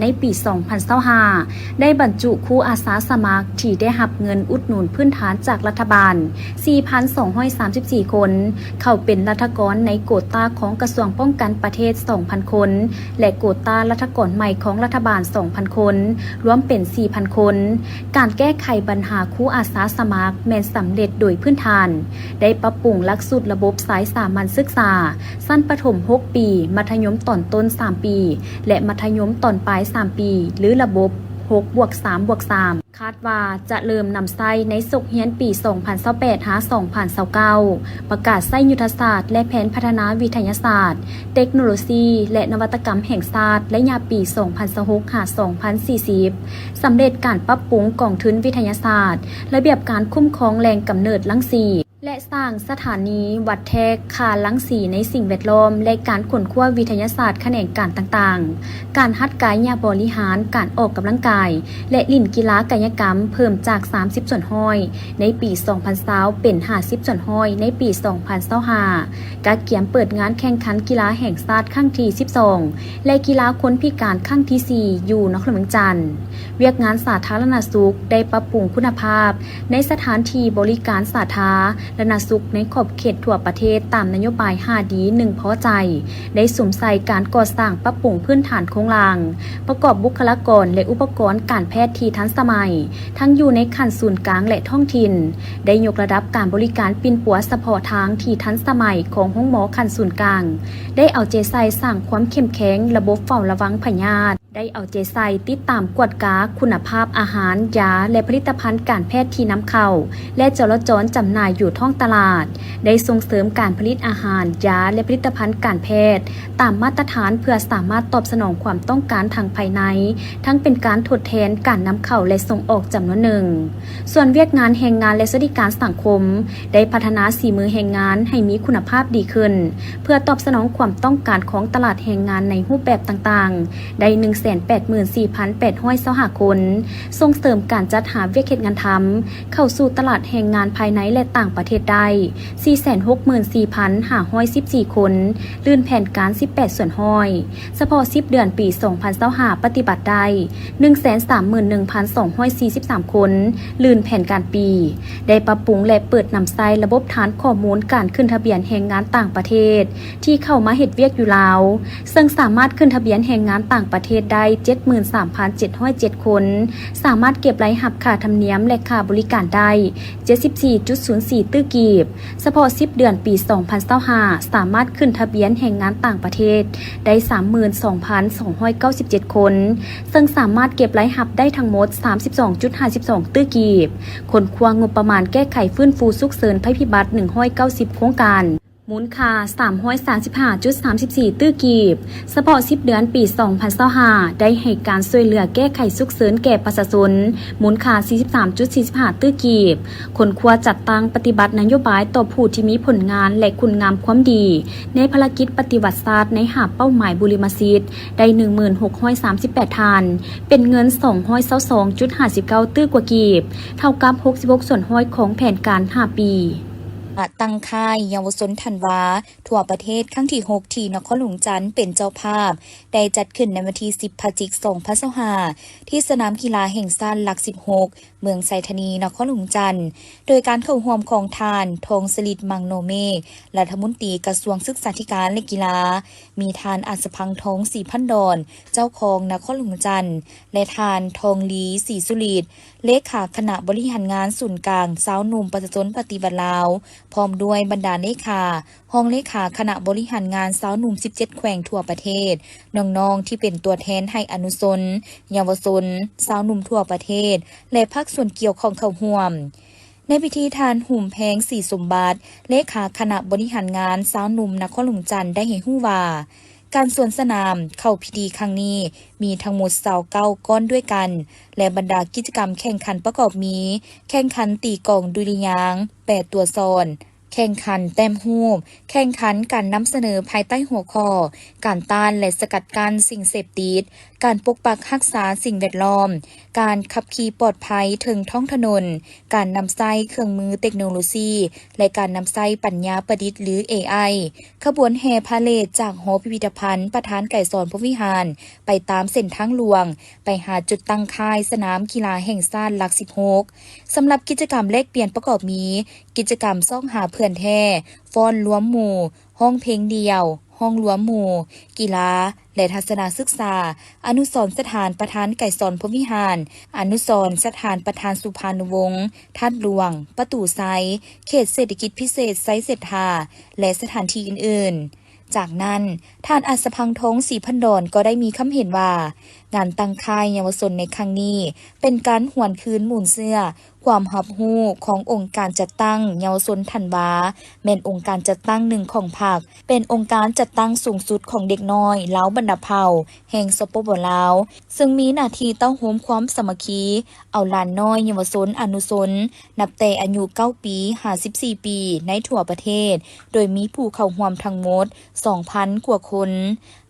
ໃນປີສອງພັນຊາວຫ້າ ໄດ້ບັນຈຸຄູອາສາສະໝັກທີ່ໄດ້ຮັບເງິນອຸດໜູນພື້ນຖານຈາກລັດຖະບານ ສີ່ພັນສອງຮ້ອຍສາມສິບສີ່ຄົນ ເຂົ້າເປັນລັດຖະກອນໃນໂກຕາຂອງກະຊວງປ້ອງກັນປະເທດ ສອງພັນຄົນ ແລະ ໂກຕາລັດຖະກອນໃໝ່ຂອງລັດຖະບານ ສອງພັນຄົນ ລວມເປັນ ສີ່ພັນຄົນ. ການແກ້ໄຂບັນຫາຄູອາສາສະໝັກແມ່ນສຳເລັດໂດຍພື້ນຖານ, ໄດ້ປັບປຸງຫຼັກສູດລະບົບສາຍສາມັນສຶກສາ ຊັ້ນປະຖົມຫົກປີ, ມັດທະຍົມຕອນຕົ້ນສາມປີ ແລະ ມັດທະຍົມຕອນປາຍສາມປີ ຫຼື ລະບົບຫົກບວກສາມບວກສາມ ຄາດວ່າຈະເລີ່ມນຳໃຊ້ໃນສົກຮຽນປີສອງພັນຊາວແປດ ຫາ ສອງພັນຊາວເກົ້າ, ປະກາດໃຊ້ຍຸດທະສາດ ແລະ ແຜນພັດທະນາວິທະຍາສາດ, ເຕັກໂນໂລຊີ ແລະ ນະວັດຕະກຳແຫ່ງຊາດ ໄລຍະປີສອງພັນຊາວຫົກ ຫາ ສອງພັນສີ່ສິບ, ສຳເລັດການປັບປຸງກອງທຶນວິທະຍາສາດ, ລະບຽບການຄຸ້ມຄອງແຫຼ່ງກຳເນີດລັງສີ ແລະ ສ້າງສະຖານີວັດແທກຄ່າລັງສີໃນສິ່ງແວດລ້ອມ ແລະ ການຄົ້ນຄວ້າວິທະຍາສາດຂະແໜງການຕ່າງໆ, ການຫັດກາຍະບໍລິຫານ, ການອອກກຳລັງກາຍ ແລະ ຫຼິ້ນກິລາກາຍະກຳເພີ່ມຈາກສາມສິບສ່ວນຮ້ອຍໃນປີສອງພັນຊາວ ເປັນຫ້າສິບສ່ວນຮ້ອຍໃນປີສອງພັນຊາວຫ້າ, ກະກຽມເປີດງານແຂ່ງຂັນກິລາແຫ່ງຊາດຄັ້ງທີສິບສອງ ແລະ ກິລາຄົນພິການຄັ້ງທີສີ່ ຢູ່ນະຄອນຫຼວງວຽງຈັນ. ວຽກງານສາທາລະນະສຸກໄດ້ປັບປຸງຄຸນນະພາບໃນສະຖານທີ່ບໍລິການສາທາລະນະສຸກໃນຂອບເຂດທົ່ວປະເທດ ຕາມນະໂຍບາຍຫ້າດີ ໜຶ່ງພໍໃຈ, ໄດ້ສຸມໃສ່ການກໍ່ສ້າງປັບປຸງພື້ນຖານໂຄງລ່າງ, ປະກອບບຸກຄະລາກອນ ແລະ ອຸປະກອນການແພດທີ່ທັນສະໄໝ, ທັງຢູ່ໃນຂັ້ນສູນກາງ ແລະ ທ້ອງຖິ່ນ, ໄດ້ຍົກລະດັບການບໍລິການປິ່ນປົວສະເພາະທາງທີ່ທັນສະໄໝຂອງໂຮງໝໍຂັ້ນສູນກາງ, ໄດ້ເອົາໃຈໃສ່ສ້າງຄວາມເຂັ້ມແຂງລະບົບເຝົ້າລະວັງພະຍາດ, ໄດ້ເອົາໃຈໃສ່ຕິດຕາມກວດກາຄຸນນະພາບອາຫານ, ຢາ ແລະ ຜະລິດຕະພັນການແພດທີ່ນຳເຂົ້າ ແລະ ຈໍລະຈອນຈຳໜ່າຍຢູ່ທ້ອງຕະຫຼາດ, ໄດ້ສົ່ງເສີມການຜະລິດອາຫານ, ຢາ ແລະ ຜະລິດຕະພັນການແພດຕາມມາດຕະຖານ ເພື່ອສາມາດຕອບສະໜອງຄວາມຕ້ອງການທາງພາຍໃນ, ທັງເປັນການທົດແທນການນຳເຂົ້າ ແລະ ສົ່ງອອກຈຳນວນໜຶ່ງ. ສ່ວນວຽກງານແຮງງານ ແລະ ສະຫວັດດີການສັງຄົມ ໄດ້ພັດທະນາສີມືແຮງງານໃຫ້ມີຄຸນນະພາບດີຂຶ້ນ ເພື່ອຕອບສະໜອງຄວາມຕ້ອງການຂອງຕະຫຼາດແຮງງານໃນຮູບແບບຕ່າງໆ ໄດ້ ໜຶ່ງແສນແປດໝື່ນສີ່ພັນແປດຮ້ອຍຊາວຫ້າຄົນ, ສົ່ງເສີມການຈັດຫາວຽກເຮັດງານທຳເຂົ້າສູ່ຕະຫຼາດແຮງງານພາຍໃນ ແລະ ຕ່າງປະເທດໄດ້ ສີ່ແສນຫົກໝື່ນສີ່ພັນຫ້າຮ້ອຍສິບສີ່ຄົນ, ລື່ນແຜນການສິບແປດສ່ວນຮ້ອຍ. ສະເພາະສິບເດືອນປີສອງພັນຊາວຫ້າ ປະຕິບັດໄດ້ ໜຶ່ງແສນສາມໝື່ນໜຶ່ງພັນສອງຮ້ອຍສີ່ສິບສາມຄົນ, ລື່ນແຜນການປີ. ໄດ້ປັບປຸງ ແລະ ເປີດນຳໃຊ້ລະບົບຖານຂໍ້ມູນການຂຶ້ນທະບຽນແຮງງານຕ່າງປະເທດທີ່ເຂົ້າມາເຮັດວຽກຢູ່ລາວ, ເຊິ່ງສາມາດຂຶ້ນທະບຽນແຮງງານຕ່າງປະເທດໄດ້ ເຈັດໝື່ນສາມພັນເຈັດຮ້ອຍເຈັດຄົນ, ສາມາດເກັບລາຍຮັບຄ່າທຳນຽມ ແລະ ຄ່າບໍລິການໄດ້ ເຈັດສິບສີ່ຈຸດສູນສີ່ຕື້ກີບ. ສະເພາະສິບເດືອນປີສອງພັນຊາວຫ້າ ສາມາດຂຶ້ນທະບຽນແຮງງານຕ່າງປະເທດໄດ້ ສາມໝື່ນສອງພັນສອງຮ້ອຍເກົ້າສິບເຈັດຄົນ, ເຊິ່ງສາມາດເກັບລາຍຮັບໄດ້ທັງໝົດ ສາມສິບສອງຈຸດຫ້າສິບສອງຕື້ກີບ, ຄົ້ນຄວ້າງົບປະມານແກ້ໄຂຟື້ນຟູສຸກເສີນໄພພິບັດ ໜຶ່ງຮ້ອຍເກົ້າສິບໂຄງການ, ມູນຄ່າ ສາມຮ້ອຍສາມສິບຫ້າຈຸດສາມສິບສີ່ຕື້ກີບ. ສະເພາະສິບເດືອນປີສອງພັນຊາວຫ້າ ໄດ້ໃຫ້ການຊ່ວຍເຫຼືອແກ້ໄຂສຸກເສີນແກ່ປະຊາຊົນ ມູນຄ່າ ສີ່ສິບສາມຈຸດສີ່ສິບຫ້າຕື້ກີບ, ຄົ້ນຄວ້າຈັດຕັ້ງປະຕິບັດນະໂຍບາຍຕໍ່ຜູ້ທີ່ມີຜົນງານ ແລະ ຄຸນງາມຄວາມດີ ໃນພາລະກິດປະຕິວັດຊາດໃນຫ້າເປົ້າໝາຍບຸລິມະສິດ ໄດ້ ໜຶ່ງໝື່ນຫົກຮ້ອຍສາມສິບແປດທ່ານ, ເປັນເງິນ ສອງຮ້ອຍຊາວສອງຈຸດຫ້າສິບເກົ້າຕື້ກວ່າກີບ, ເທົ່າກັບ ຫົກສິບຫົກສ່ວນຮ້ອຍຂອງແຜນການຫ້າປີ. ຕັ້ງຄ້າຍເຍົາວະຊົນທັນວາ ທົ່ວປະເທດ ຄັ້ງທີຫົກ ທີ່ນະຄອນຫຼວງວຽງຈັນເປັນເຈົ້າພາບ ໄດ້ຈັດຂຶ້ນໃນວັນທີສິບ ພະຈິກ ສອງພັນຊາວຫ້າ ທີ່ສະໜາມກິລາແຫ່ງຊາດຫຼັກສິບຫົກ ເມືອງໄຊທານີ ນະຄອນຫຼວງວຽງຈັນ, ໂດຍການເຂົ້າຮ່ວມຂອງທ່ານ ທອງສະລິດ ມັງໂນເມກ ລັດຖະມົນຕີກະຊວງສຶກສາທິການ ແລະ ກິລາ, ມີທ່ານ ອັດສະພັງທອງ ສີພັນດອນ ເຈົ້າຄອງນະຄອນຫຼວງວຽງຈັນ ແລະ ທ່ານ ທອງລີ ສີສຸລິດ ເລຂາຄະນະບໍລິຫານງານສູນກາງຊາວໜຸ່ມປະຊາຊົນປະຕິວັດລາວ, ພ້ອມດ້ວຍບັນດາເລຂາ, ຮອງເລຂາຄະນະບໍລິຫານງານຊາວໜຸ່ມສິບເຈັດແຂວງທົ່ວປະເທດ, ນ້ອງໆທີ່ເປັນຕົວແທນໃຫ້ອະນຸຊົນ, ເຍົາວະຊົນ, ຊາວໜຸ່ມທົ່ວປະເທດ ແລະ ພາກສ່ວນກ່ຽວຂ້ອງເຂົ້າຮ່ວມ. ໃນພິທີ ທ່ານ ຫຸມແພງ ສີສົມບັດ ເລຂາຄະນະບໍລິຫານງານຊາວໜຸ່ມນະຄອນຫຼວງຈັນ ໄດ້ໃຫ້ຮູ້ວ່າ, ການສວນສະໜາມເຂົ້າພິທີຄັ້ງນີ້ມີທັງໝົດຊາວເກົ້າກ້ອນດ້ວຍກັນ ແລະ ບັນດາກິດຈະກຳແຂ່ງຂັນປະກອບມີ ແຂ່ງຂັນຕີກອງດຸລິຍາງ, ແປຕົວສອນ, ແຂ່ງຂັນແຕ້ມຮູບ, ແຂ່ງຂັນການນຳສະເໜີພາຍໃຕ້ຫົວຂໍ້ ການຕ້ານ ແລະ ສະກັດກັ້ນສິ່ງເສບຕິດ, ການປົກປັກຮັກສາສິ່ງແວດລ້ອມ, ການຂັບຂີ່ປອດໄພເທິງທ້ອງຖະໜົນ, ການນຳໃຊ້ເຄື່ອງມືເຕັກໂນໂລຊີ ແລະ ການນຳໃຊ້ປັນຍາປະດິດ ຫຼື ເອໄອ. ຂະບວນແຫ່ພາເຣດຈາກຫໍພິພິທະພັນປະທານໄກສອນພົມວິຫານ ໄປຕາມເສັ້ນທາງຫຼວງ ໄປຫາຈຸດຕັ້ງຄ້າຍສະໜາມກິລາແຫ່ງຊາດຫຼັກສິບຫົກ. ສຳລັບກິດຈະກຳແລກປ່ຽນປະກອບມີ ກິດຈະກຳຊອກຫາເພື່ອນແທ້, ຟ້ອນລວມໝູ່, ຮ້ອງເພງດ່ຽວ, ຮ້ອງລວມໝູ່, ກິລາ ແລະ ທັດສະນະສຶກສາ, ອະນຸສອນສະຖານປະທານໄກສອນພົມວິຫານ, ອະນຸສອນສະຖານປະທານສຸພານຸວົງ, ທາດຫຼວງ, ປະຕູໄຊ, ເຂດເສດຖະກິດພິເສດໄຊເສດຖາ ແລະ ສະຖານທີ່ອື່ນໆ. ຈາກນັ້ນ, ທ່ານ ອັດສະພັງທອງ ສີພັນດອນ ກໍໄດ້ມີຄຳເຫັນວ່າ ງານຕັ້ງຄ້າຍເຍົາວະຊົນໃນຄັ້ງນີ້ ເປັນການຫວນຄືນມູນເຊື້ອຄວາມຮັບຮູ້ຂອງອົງການຈັດຕັ້ງເຍົາວະຊົນທັນວາ, ແມ່ນອົງການຈັດຕັ້ງໜຶ່ງຂອງພັກ, ເປັນອົງການຈັດຕັ້ງສູງສຸດຂອງເດັກນ້ອຍລາວບັນດາເຜົ່າແຫ່ງ ສປປ ລາວ, ເຊິ່ງມີໜ້າທີ່ເຕົ້າໂຮມຄວາມສາມັກຄີ ເອົາຫຼານນ້ອຍເຍົາວະຊົນອະນຸຊົນ ນັບແຕ່ອາຍຸເກົ້າປີຫາສິບສີ່ປີ ໃນທົ່ວປະເທດ, ໂດຍມີຜູ້ເຂົ້າຮ່ວມທັງໝົດສອງພັນກວ່າຄົນ.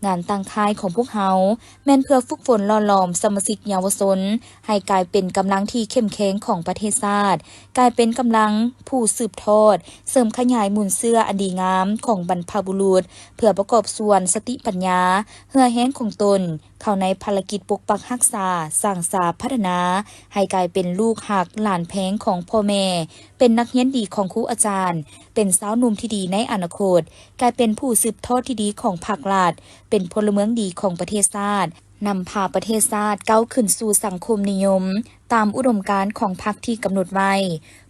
ງານຕັ້ງຄ້າຍຂອງພວກເຮົາ ແມ່ນເພື່ອຝຶກຝົນຫຼໍ່ຫຼອມສະມາຊິກເຍົາວະຊົນ ໃຫ້ກາຍເປັນກຳລັງທີ່ເຂັ້ມແຂງຂອງປະເທດຊາດ, ກາຍເປັນກຳລັງຜູ້ສືບທອດ, ເສີມຂະຫຍາຍມູນເຊື້ອອັນດີງາມຂອງບັນພະບຸລຸດ, ເພື່ອປະກອບສ່ວນສະຕິປັນຍາ, ເຫື່ອແຮງຂອງຕົນ ເຂົ້າໃນພາລະກິດປົກປັກຮັກສາ, ສ້າງສາ, ພັດທະນາ ໃຫ້ກາຍເປັນລູກຮັກຫຼານແພງຂອງພໍ່ແມ່, ເປັນນັກຮຽນດີຂອງຄູອາຈານ, ເປັນຊາວໜຸ່ມທີ່ດີໃນອະນາຄົດ, ກາຍເປັນຜູ້ສືບທອດທີ່ດີຂອງພັກລັດ, ເປັນພົນລະເມືອງດີຂອງປະເທດຊາດ, ນຳພາປະເທດຊາດກ້າວຂຶ້ນສູ່ສັງຄົມນິຍົມ ຕາມອຸດົມການຂອງພັກທີ່ກຳນົດໄວ້.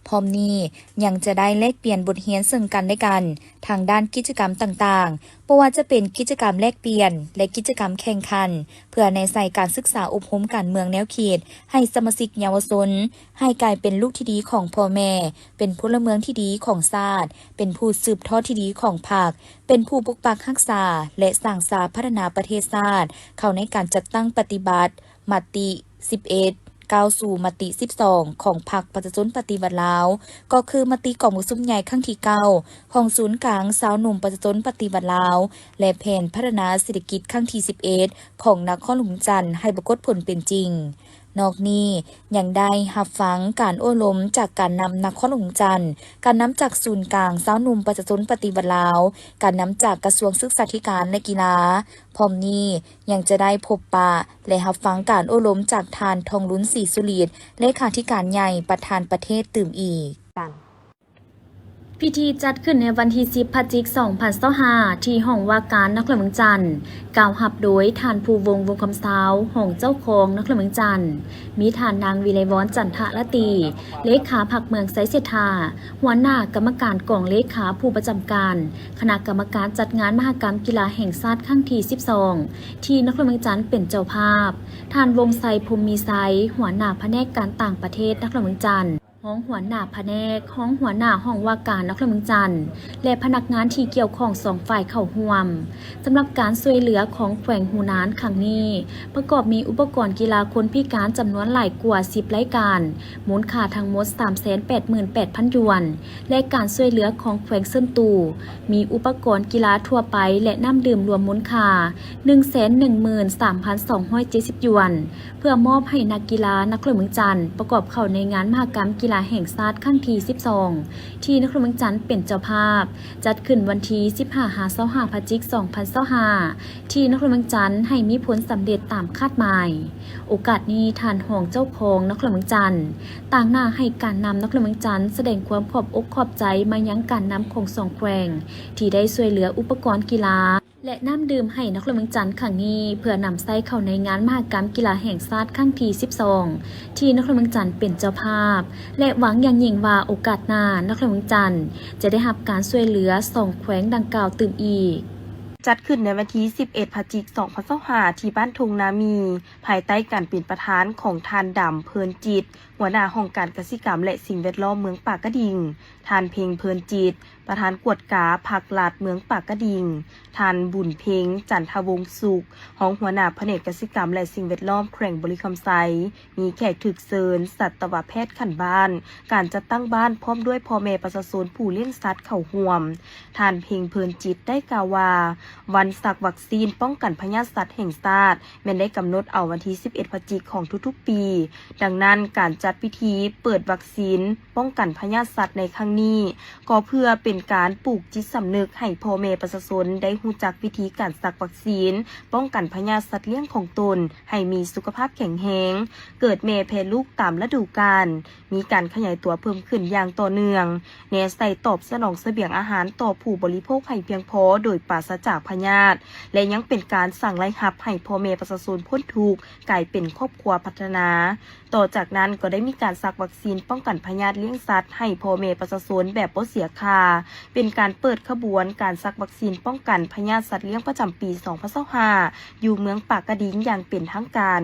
ພ້ອມນີ້ຍັງຈະໄດ້ແລກປ່ຽນບົດຮຽນເຊິ່ງກັນແລະກັນ ທາງດ້ານກິດຈະກຳຕ່າງໆ, ບໍ່ວ່າຈະເປັນກິດຈະກຳແລກປ່ຽນ ແລະ ກິດຈະກຳແຂ່ງຂັນ, ເພື່ອແນໃສ່ການສຶກສາອົບຮົມການເມືອງແນວຄິດ ໃຫ້ສະມາຊິກເຍົາວະຊົນ ໃຫ້ກາຍເປັນລູກທີ່ດີຂອງພໍ່ແມ່, ເປັນພົນລະເມືອງທີ່ດີຂອງຊາດ, ເປັນຜູ້ສືບທອດທີ່ດີຂອງພັກ, ເປັນຜູ້ປົກປັກຮັກສາ ແລະ ສ້າງສາພັດທະນາປະເທດຊາດ ເຂົ້າໃນການຈັດຕັ້ງປະຕິບັດ ມະຕິສິບເອັດ ກ້າວສູ່ມະຕິສິບສອງ ຂອງພັກປະຊາຊົນປະຕິວັດລາວ, ກໍຄືມະຕິກອງປະຊຸມໃຫຍ່ຄັ້ງທີເກົ້າ ຂອງສູນກາງຊາວໜຸ່ມປະຊາຊົນປະຕິວັດລາວ ແລະ ແຜນພັດທະນາເສດຖະກິດຄັ້ງທີສິບເອັດ ຂອງນະຄອນຫຼວງວຽງຈັນ ໃຫ້ປາກົດຜົນເປັນຈິງ. ນອກນີ້ຍັງໄດ້ຮັບຟັງການໂອ້ລົມຈາກການນຳນະຄອນຫຼວງວຽງຈັນ, ການນຳຈາກສູນກາງຊາວໜຸ່ມປະຊາຊົນປະຕິວັດລາວ, ການນຳຈາກກະຊວງສຶກສາທິການ ແລະ ກິລາ. ພ້ອມນີ້ຍັງຈະໄດ້ພົບປະ ແລະ ຮັບຟັງການໂອ້ລົມຈາກທ່ານ ທອງລຸນ ສີສຸລິດ ເລຂາທິການໃຫຍ່ປະທານປະເທດຕື່ມອີກ. ພິທີຈັດຂຶ້ນໃນວັນທີສິບ ພະຈິກ ສອງພັນຊາວຫ້າ ທີ່ຫ້ອງວ່າການນະຄອນຫຼວງວຽງຈັນ, ກ່າວຮັບໂດຍທ່ານ ພູວົງ ວົງຄຳຊາວ ຮອງເຈົ້າຄອງນະຄອນຫຼວງວຽງຈັນ, ມີທ່ານນາງ ວິໄລວອນ ຈັນທະລາຕີ ເລຂາພັກເມືອງໄຊເສດຖາ, ຫົວໜ້າກຳມະການກອງເລຂາຜູ້ປະຈຳການ ຄະນະກຳມະການຈັດງານມະຫະກຳກິລາແຫ່ງຊາດຄັ້ງທີສິບສອງ ທີ່ນະຄອນຫຼວງວຽງຈັນເປັນເຈົ້າພາບ, ທ່ານ ວົງໄຊ ພົມມີໄຊ ຫົວໜ້າພະແນກການຕ່າງປະເທດນະຄອນຫຼວງວຽງຈັນ, ຮອງຫົວໜ້າພະແນກ, ຮອງຫົວໜ້າຫ້ອງວ່າການນະຄອນຫຼວງວຽງຈັນ ແລະ ພະນັກງານທີ່ກ່ຽວຂ້ອງສອງຝ່າຍເຂົ້າຮ່ວມ. ສຳລັບການຊ່ວຍເຫຼືອຂອງແຂວງຫູນານຄັ້ງນີ້ ປະກອບມີອຸປະກອນກິລາຄົນພິການຈຳນວນຫຼາຍກວ່າສິບລາຍການ, ມູນຄ່າທັງໝົດສາມແສນແປດໝື່ນແປດພັນຢວນ ແລະ ການຊ່ວຍເຫຼືອຂອງແຂວງເຊີນຕູ ມີອຸປະກອນກິລາທົ່ວໄປ ແລະ ນ້ຳດື່ມລວມມູນຄ່າໜຶ່ງແສນໜຶ່ງໝື່ນສາມພັນສອງຮ້ອຍເຈັດສິບຢວນ ເພື່ອມອບໃຫ້ນັກກິລານະຄອນຫຼວງວຽງຈັນ ປະກອບເຂົ້າໃນງານມະຫະກຳກິລາແຫ່ງຊາດຄັ້ງທີສິບສອງ ທີ່ນະຄອນຫຼວງວຽງຈັນເປັນເຈົ້າພາບ, ຈັດຂຶ້ນວັນທີສິບຫ້າ ຫາ ຊາວຫ້າ ພະຈິກ ສອງພັນຊາວຫ້າ ທີ່ນະຄອນຫຼວງວຽງຈັນ ໃຫ້ມີຜົນສຳເລັດຕາມຄາດໝາຍ. ໂອກາດນີ້ ທ່ານຮອງເຈົ້າຄອງນະຄອນຫຼວງວຽງຈັນ ຕາງໜ້າໃຫ້ການນຳນະຄອນຫຼວງວຽງຈັນ ສະແດງຄວາມຂອບອົກຂອບໃຈມາຍັງການນຳຂອງສອງແຂວງ ທີ່ໄດ້ຊ່ວຍເຫຼືອອຸປະກອນກິລາ ແລະ ນ້ຳດື່ມໃຫ້ນະຄອນຫຼວງວຽງຈັນຄັ້ງນີ້ ເພື່ອນຳໃຊ້ເຂົ້າໃນງານມະຫະກຳກິລາແຫ່ງຊາດຄັ້ງທີສິບສອງ ທີ່ນະຄອນຫຼວງວຽງຈັນເປັນເຈົ້າພາບ ແລະ ຫວັງຢ່າງຍິ່ງວ່າໂອກາດໜ້າ ນະຄອນຫຼວງວຽງຈັນຈະໄດ້ຮັບການຊ່ວຍເຫຼືອສອງແຂວງດັ່ງກ່າວຕື່ມອີກ. ຈັດຂຶ້ນໃນວັນທີສິບເອັດ ພະຈິກ ສອງພັນຊາວຫ້າ ທີ່ບ້ານທົ່ງນາມີ, ພາຍໃຕ້ການເປັນປະທານຂອງທ່ານ ດຳ ເພີນຈິດ, ຫົວໜ້າຫ້ອງການກະສິກຳ ແລະ ສິ່ງແວດລ້ອມເມືອງປາກກະດິງ, ທ່ານ ເພັງ ເພີນຈິດ, ປະທານກວດກາພັກລັດເມືອງປາກກະດິງ, ທ່ານ ບຸນເພັງ ຈັນທະວົງສຸກ, ຮອງຫົວໜ້າພະແນກກະສິກຳ ແລະ ສິ່ງແວດລ້ອມແຂວງບໍລິຄຳໄຊ, ມີແຂກຖືກເຊີນ, ສັດຕະວະແພດຂັ້ນບ້ານ, ການຈັດຕັ້ງບ້ານ ພ້ອມດ້ວຍພໍ່ແມ່ປະຊາຊົນຜູ້ລ້ຽງສັດເຂົ້າຮ່ວມ. ທ່ານ ເພັງ ເພີນຈິດ ໄດ້ກ່າວວ່າ, ວັນສັກວັກຊີນປ້ອງກັນພະຍາດສັດແຫ່ງຊາດ ແມ່ນໄດ້ກຳນົດເອົາວັນທີສິບເອັດ ພະຈິກ ຂອງທຸກໆປີ. ດັ່ງນັ້ນ, ການຈັດພິທີເປີດວັກຊີນປ້ອງກັນພະຍາດສັດໃນຄັ້ງນີ້, ກໍເພື່ອເປັນການປູກຈິດສຳນຶກໃຫ້ພໍ່ແມ່ປະຊາຊົນໄດ້ຮູ້ຈັກວິທີການສັກວັກຊີນປ້ອງກັນພະຍາດສັດລ້ຽງຂອງຕົນໃຫ້ມີສຸຂະພາບແຂງແຮງ, ເກີດແມ່ແຜ່ລູກຕາມລະດູການ, ມີການຂະຫຍາຍຕົວເພີ່ມຂຶ້ນຢ່າງຕໍ່ເນື່ອງ, ແນໃສ່ຕອບສະໜອງສະບຽງອາຫານຕໍ່ຜູ້ບໍລິໂພກໃຫ້ພຽງພໍໂດຍປາສະຈາກພະຍາດ, ແລະ ຍັງເປັນການສ້າງລາຍຮັບໃຫ້ພໍ່ແມ່ປະຊາຊົນພົ້ນທຸກ, ກາຍເປັນຄອບຄົວພັດທະນາ. ຕໍ່ຈາກນັ້ນກໍໄດ້ມີການສັກວັກຊີນປ້ອງກັນພະຍາດລ້ຽງສັດໃຫ້ພໍ່ແມ່ປະຊາຊົນແບບບໍ່ເສຍຄ່າ, ເປັນການເປີດຂະບວນການສັກວັກຊີນປ້ອງກັນພະຍາດສັດລ້ຽງປະຈຳປີສອງພັນຊາວຫ້າ ຢູ່ເມືອງປາກກະດິງຢ່າງເປັນທາງການ.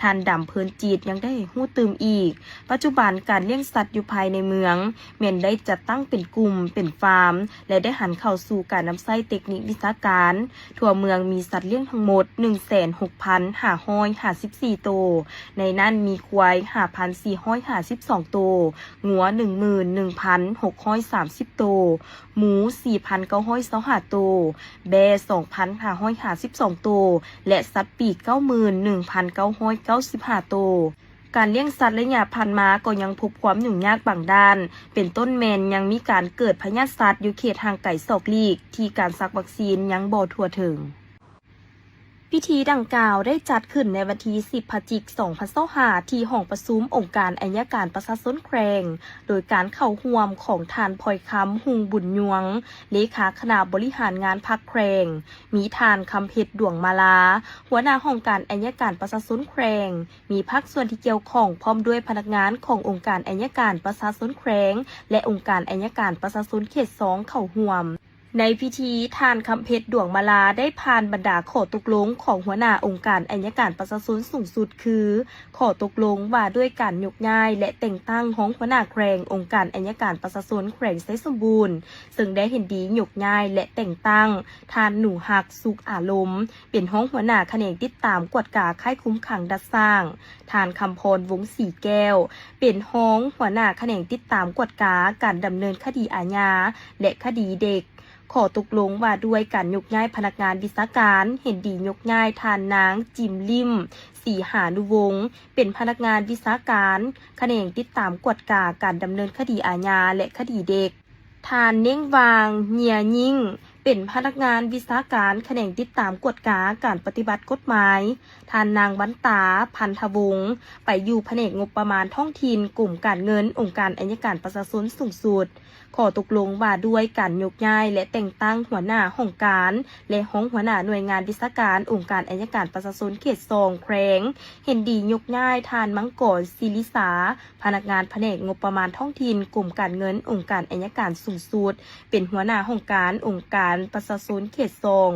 ທ່ານ ດຳ ເພີນຈິດ ຍັງໄດ້ໃຫ້ຮູ້ຕື່ມອີກ, ປັດຈຸບັນການລ້ຽງສັດຢູ່ພາຍໃນເມືອງ ແມ່ນໄດ້ຈັດຕັ້ງເປັນກຸ່ມ, ເປັນຟາມ ແລະ ໄດ້ຫັນເຂົ້າສູ່ການນຳໃຊ້ເຕັກນິກວິຊາການ. ທົ່ວເມືອງມີສັດລ້ຽງທັງໝົດ ໜຶ່ງແສນຫົກພັນຫ້າຮ້ອຍຫ້າສິບສີ່ໂຕ, ໃນນັ້ນມີຄວາຍ ຫ້າພັນສີ່ຮ້ອຍຫ້າສິບສອງໂຕ, ງົວ ໜຶ່ງໝື່ນໜຶ່ງພັນຫົກຮ້ອຍສາມສິບໂຕ, ໝູ ສີ່ພັນເກົ້າຮ້ອຍຊາວຫ້າໂຕ, ແບ້ ສອງພັນຫ້າຮ້ອຍຫ້າສິບສອງໂຕ ແລະ ສັດປີກ ເກົ້າໝື່ນໜຶ່ງພັນເກົ້າຮ້ອຍເກົ້າສິບຫ້າໂຕ. ການລ້ຽງສັດໄລຍະຜ່ານມາກໍຍັງພົບຄວາມຫຍຸ້ງຍາກບາງດ້ານ, ເປັນຕົ້ນແມ່ນຍັງມີການເກີດພະຍາດສັດຢູ່ເຂດຫ່າງໄກສອກຫຼີກ ທີ່ການສັກວັກຊີນຍັງບໍ່ທົ່ວເຖິງ. ພິທີດັ່ງກ່າວໄດ້ຈັດຂຶ້ນໃນວັນທີສິບ ພະຈິກ ສອງພັນຊາວຫ້າ ທີ່ຫ້ອງປະຊຸມອົງການໄອຍະການປະຊາຊົນແຂວງ, ໂດຍການເຂົ້າຮ່ວມຂອງທ່ານ ພອຍຄຳ ຮຸ່ງບຸນຍວງ ເລຂາຄະນະບໍລິຫານງານພັກແຂວງ, ມີທ່ານ ຄຳເພັດ ດວງມາລາ ຫົວໜ້າຫ້ອງການໄອຍະການປະຊາຊົນແຂວງ, ມີພາກສ່ວນທີ່ກ່ຽວຂ້ອງ ພ້ອມດ້ວຍພະນັກງານຂອງອົງການໄອຍະການປະຊາຊົນແຂວງ ແລະ ອົງການໄອຍະການປະຊາຊົນເຂດສອງເຂົ້າຮ່ວມ. ໃນພິທີ, ທ່ານ ຄຳເພັດ ດວງມາລາ ໄດ້ຜ່ານບັນດາຂໍ້ຕົກລົງຂອງຫົວໜ້າອົງການໄອຍະການປະຊາຊົນສູງສຸດ ຄື ຂໍ້ຕົກລົງວ່າດ້ວຍການຍົກຍ້າຍ ແລະ ແຕ່ງຕັ້ງຮອງຫົວໜ້າແຂວງອົງການໄອຍະການປະຊາຊົນແຂວງໄຊສົມບູນ, ເຊິ່ງໄດ້ເຫັນດີຍົກຍ້າຍ ແລະ ແຕ່ງຕັ້ງທ່ານ ໜູຮັກ ສຸກອາລົມ ເປັນຮອງຫົວໜ້າຂະແໜງຕິດຕາມກວດກາຄ້າຍຄຸມຂັງດັດສ້າງ, ທ່ານ ຄຳພອນ ວົງສີແກ້ວ ເປັນຮອງຫົວໜ້າຂະແໜງຕິດຕາມກວດກາການດຳເນີນຄະດີອາຍາ ແລະ ຄະດີເດັກ, ຂໍ້ຕົກລົງວ່າດ້ວຍການຍົກຍ້າຍພະນັກງານວິຊາການ, ເຫັນດີຍົກຍ້າຍທ່ານນາງ ຈິມລິ້ມ ສີຫານຸວົງ ເປັນພະນັກງານວິຊາການຂະແໜງຕິດຕາມກວດກາການດຳເນີນຄະດີອາຍາ ແລະ ຄະດີເດັກ, ທ່ານ ເນັ່ງຫວ່າງ ເຍຍຍິ້ງ ເປັນພະນັກງານວິຊາການຂະແໜງຕິດຕາມກວດກາການປະຕິບັດກົດໝາຍ, ທ່ານນາງ ວັນຕາ ພັນທະວົງ ໄປຢູ່ພະແນກງົບປະມານທ້ອງຖິ່ນ ກົມການເງິນ ອົງການໄອຍະການປະຊາຊົນສູງສຸດ. ຂໍ້ຕົກລົງວ່າດ້ວຍການຍົກຍ້າຍ ແລະ ແຕ່ງຕັ້ງຫົວໜ້າຫ້ອງການ ແລະ ຮອງຫົວໜ້າໜ່ວຍງານວິຊາການອົງການໄອຍະການປະຊາຊົນເຂດສອງແຂວງ, ເຫັນດີຍົກຍ້າຍທ່ານ ມັງກອນ ສິລິສາ ພະນັກງານພະແນກງົບປະມານທ້ອງຖິ່ນ ກົມການເງິນ ອົງການໄອຍະການສູງສຸດ ເປັນຫົວໜ້າຫ້ອງການອົງການປະຊາຊົນເຂດສອງ,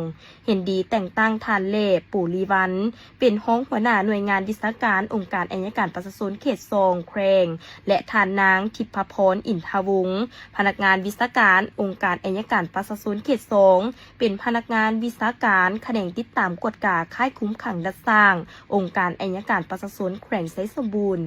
ເຫັນດີແຕ່ງຕັ້ງທ່ານ ແຫຼ ໂປລີວັນ ເປັນຮອງຫົວໜ້າໜ່ວຍງານວິຊາການອົງການໄອຍະການປະຊາຊົນເຂດສອງແຂວງ ແລະ ທ່ານນາງ ທິບພະພອນ ອິນທະວົງ ພະນັກງານວິຊາການອົງການໄອຍະການປະຊາຊົນເຂດສອງ ເປັນພະນັກງານວິຊາການຂະແໜງຕິດຕາມກວດກາຄ້າຍຄຸມຂັງດັດສ້າງ ອົງການໄອຍະການປະຊາຊົນແຂວງໄຊສົມບູນ.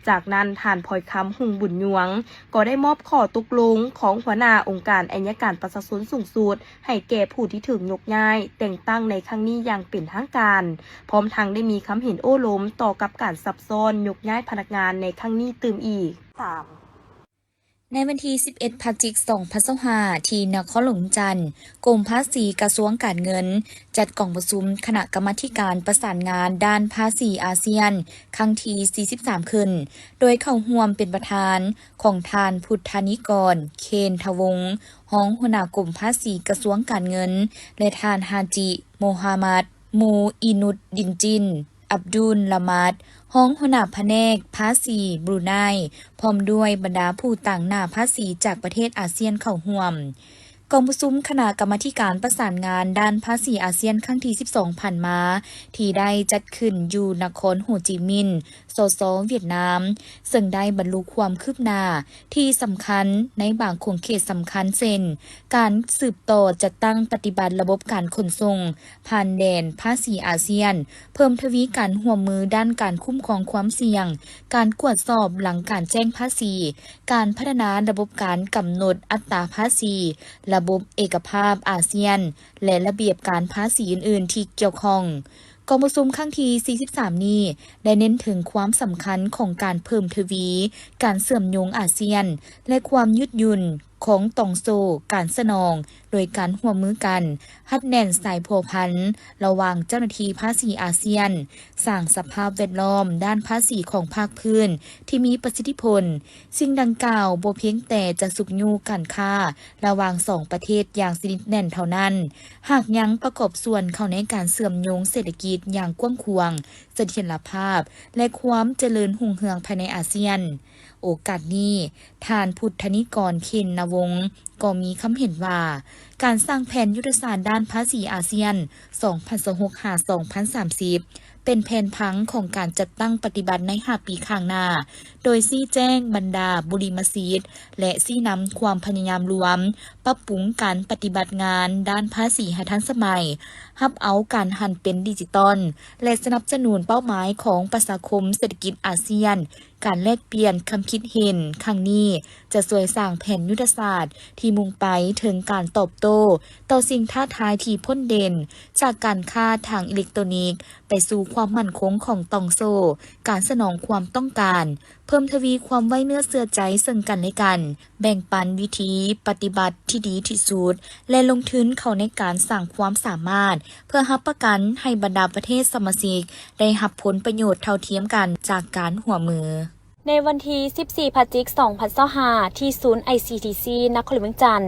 ຈາກນັ້ນ, ທ່ານ ພອຍຄຳ ຮຸ່ງບຸນຍວງ ກໍໄດ້ມອບຂໍ້ຕົກລົງຂອງຫົວໜ້າອົງການໄອຍະການປະຊາຊົນສູງສຸດ ໃຫ້ແກ່ຜູ້ທີ່ຖືກຍົກຍ້າຍແຕ່ງຕັ້ງໃນຄັ້ງນີ້ຢ່າງເປັນທາງການ, ພ້ອມທັງໄດ້ມີຄຳເຫັນໂອ້ລົມຕໍ່ກັບການຊັບຊ້ອນຍົກຍ້າຍພະນັກງານໃນຄັ້ງນີ້ຕື່ມອີກ. ສາມ ໃນວັນທີສິບເອັດ ພະຈິກ ສອງພັນຊາວຫ້າ ທີ່ນະຄອນຫຼວງວຽງຈັນ, ກົມພາສີກະຊວງການເງິນ ຈັດກອງປະຊຸມຄະນະກຳມາທິການປະສານງານດ້ານພາສີອາຊຽນ ຄັ້ງທີສີ່ສິບສາມ ຂຶ້ນ, ໂດຍເຂົ້າຮ່ວມເປັນປະທານຂອງທ່ານ ພຸດທະນິກອນ ເຄນທະວົງ ຮອງຫົວໜ້າກົມພາສີກະຊວງການເງິນ ແລະ ທ່ານ ຮາຈິ ໂມຮາມັດ ມູອີນຸດດິນຈິນ ອັບດຸນລະໝາດ ຮອງຫົວໜ້າພະແນກພາສີບຣູໄນ, ພ້ອມດ້ວຍບັນດາຜູ້ຕາງໜ້າພາສີຈາກປະເທດອາຊຽນເຂົ້າຮ່ວມ. ກອງປະຊຸມຄະນະກຳມາທິການປະສານງານດ້ານພາສີອາຊຽນຄັ້ງທີສິບສອງຜ່ານມາ ທີ່ໄດ້ຈັດຂຶ້ນຢູ່ນະຄອນໂຮຈິມິນ ສສ ຫວຽດນາມ, ເຊິ່ງໄດ້ບັນລຸຄວາມຄືບໜ້າທີ່ສຳຄັນໃນບາງຂົງເຂດສຳຄັນ ເຊັ່ນ ການສືບຕໍ່ຈັດຕັ້ງປະຕິບັດລະບົບການຂົນສົ່ງຜ່ານແດນພາສີອາຊຽນ, ເພີ່ມທະວີການຮ່ວມມືດ້ານການຄຸ້ມຄອງຄວາມສ່ຽງ, ການກວດສອບຫຼັງການແຈ້ງພາສີ, ການພັດທະນາລະບົບການກຳນົດອັດຕາພາສີ, ລະບົບເອກະພາບອາຊຽນ ແລະ ລະບຽບການພາສີອື່ນໆທີ່ກ່ຽວຂ້ອງ. ກອງປະຊຸມຄັ້ງທີສີ່ສິບສາມນີ້ ໄດ້ເນັ້ນເຖິງຄວາມສຳຄັນຂອງການເພີ່ມທະວີການເຊື່ອມໂຍງອາຊຽນ ແລະ ຄວາມຍືດຫຍຸ່ນຂອງຕ່ອງໂສ້ການສະໜອງ ໂດຍການຮ່ວມມືກັນຮັດແໜ້ນສາຍພົວພັນລະຫວ່າງເຈົ້າໜ້າທີ່ພາສີອາຊຽນ, ສ້າງສະພາບແວດລ້ອມດ້ານພາສີຂອງພາກພື້ນທີ່ມີປະສິດທິຜົນ. ສິ່ງດັ່ງກ່າວບໍ່ພຽງແຕ່ຈະຊຸກຍູ້ການຄ້າລະຫວ່າງສອງປະເທດຢ່າງສະໜິດແໜ້ນເທົ່ານັ້ນ, ຫາກຍັງປະກອບສ່ວນເຂົ້າໃນການເຊື່ອມໂຍງເສດຖະກິດຢ່າງກວ້າງຂວາງ, ສະຖຽນລະພາບ ແລະ ຄວາມຈະເລີນຮຸ່ງເຮືອງພາຍໃນອາຊຽນ. ໂອກາດນີ້, ທ່ານ ພຸດທະນິກອນ ເຂນນະວົງ ກໍມີຄຳເຫັນວ່າ ການສ້າງແຜນຍຸດທະສາດດ້ານພາສີອາຊຽນ ສອງພັນຊາວຫົກ ຫາ ສອງພັນສາມສິບ ເປັນແຜນຜັງຂອງການຈັດຕັ້ງປະຕິບັດໃນຫ້າປີຂ້າງໜ້າ, ໂດຍຊີ້ແຈງບັນດາບຸລິມະສິດ ແລະ ຊີ້ນຳຄວາມພະຍາຍາມລວມປັບປຸງການປະຕິບັດງານດ້ານພາສີໃຫ້ທັນສະໄໝ, ຮັບເອົາການຫັນເປັນດິຈິຕອນ ແລະ ສະໜັບສະໜູນເປົ້າໝາຍຂອງປະຊາຄົມເສດຖະກິດອາຊຽນ. ການແລກປ່ຽນຄຳຄິດເຫັນຄັ້ງນີ້ ຈະຊ່ວຍສ້າງແຜນຍຸດທະສາດທີ່ມຸ່ງໄປເຖິງການຕອບໂຕ້ຕໍ່ສິ່ງທ້າທາຍທີ່ພົ້ນເດັ່ນ ຈາກການຄ້າທາງອີເລັກໂຕນິກ ໄປສູ່ຄວາມໝັ້ນຄົງຂອງຕ່ອງໂສ້ການສະໜອງຄວາມຕ້ອງການ, ເພີ່ມທະວີຄວາມໄວ້ເນື້ອເຊື່ອໃຈເຊິ່ງກັນແລະກັນ, ແບ່ງປັນວິທີປະຕິບັດທີ່ດີທີ່ສຸດ ແລະ ລົງທຶນເຂົ້າໃນການສ້າງຄວາມສາມາດ ເພື່ອຮັບປະກັນໃຫ້ບັນດາປະເທດສະມາຊິກໄດ້ຮັບຜົນປະໂຫຍດເທົ່າທຽມກັນຈາກການຮ່ວມມື. ໃນວັນທີສິບສີ່ ພະຈິກ ສອງພັນຊາວຫ້າ ທີ່ສູນ ໄອຊີທີຊີ ນະຄອນຫຼວງວຽງຈັນ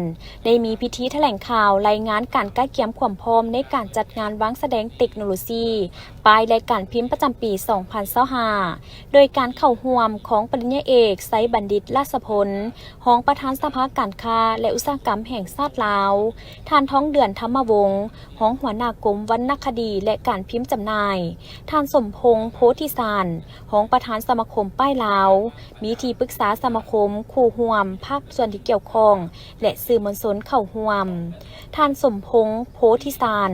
ໄດ້ມີພິທີຖະແຫຼງຂ່າວລາຍງານການກະກຽມຄວາມພ້ອມໃນການຈັດງານວາງສະແດງເຕັກໂນໂລຊີປ້າຍ ແລະ ການພິມປະຈຳປີ ສອງພັນຊາວຫ້າ ໂດຍການເຂົ້າຮ່ວມຂອງປະລິນຍາເອກ ໄຊບັນດິດ ລາຊະພົນ ຮອງປະທານສະພາການຄ້າ ແລະ ອຸດສາຫະກຳແຫ່ງຊາດລາວ, ທ່ານ ທອງເດືອນ ທຳມະວົງ ຮອງຫົວໜ້າກົມວັນນະຄະດີ ແລະ ການພິມຈຳໜ່າຍ, ທ່ານ ສົມພົງ ໂພທິສານ ຮອງປະທານສະມາຄົມປ້າຍລາວ, ມີທີ່ປຶກສາສະມາຄົມ, ຄູ່ຮ່ວມພາກສ່ວນທີ່ກ່ຽວຂ້ອງ ແລະ ສື່ມວນຊົນເຂົ້າຮ່ວມ. ທ່ານ ສົມພົງ ໂພທິສານ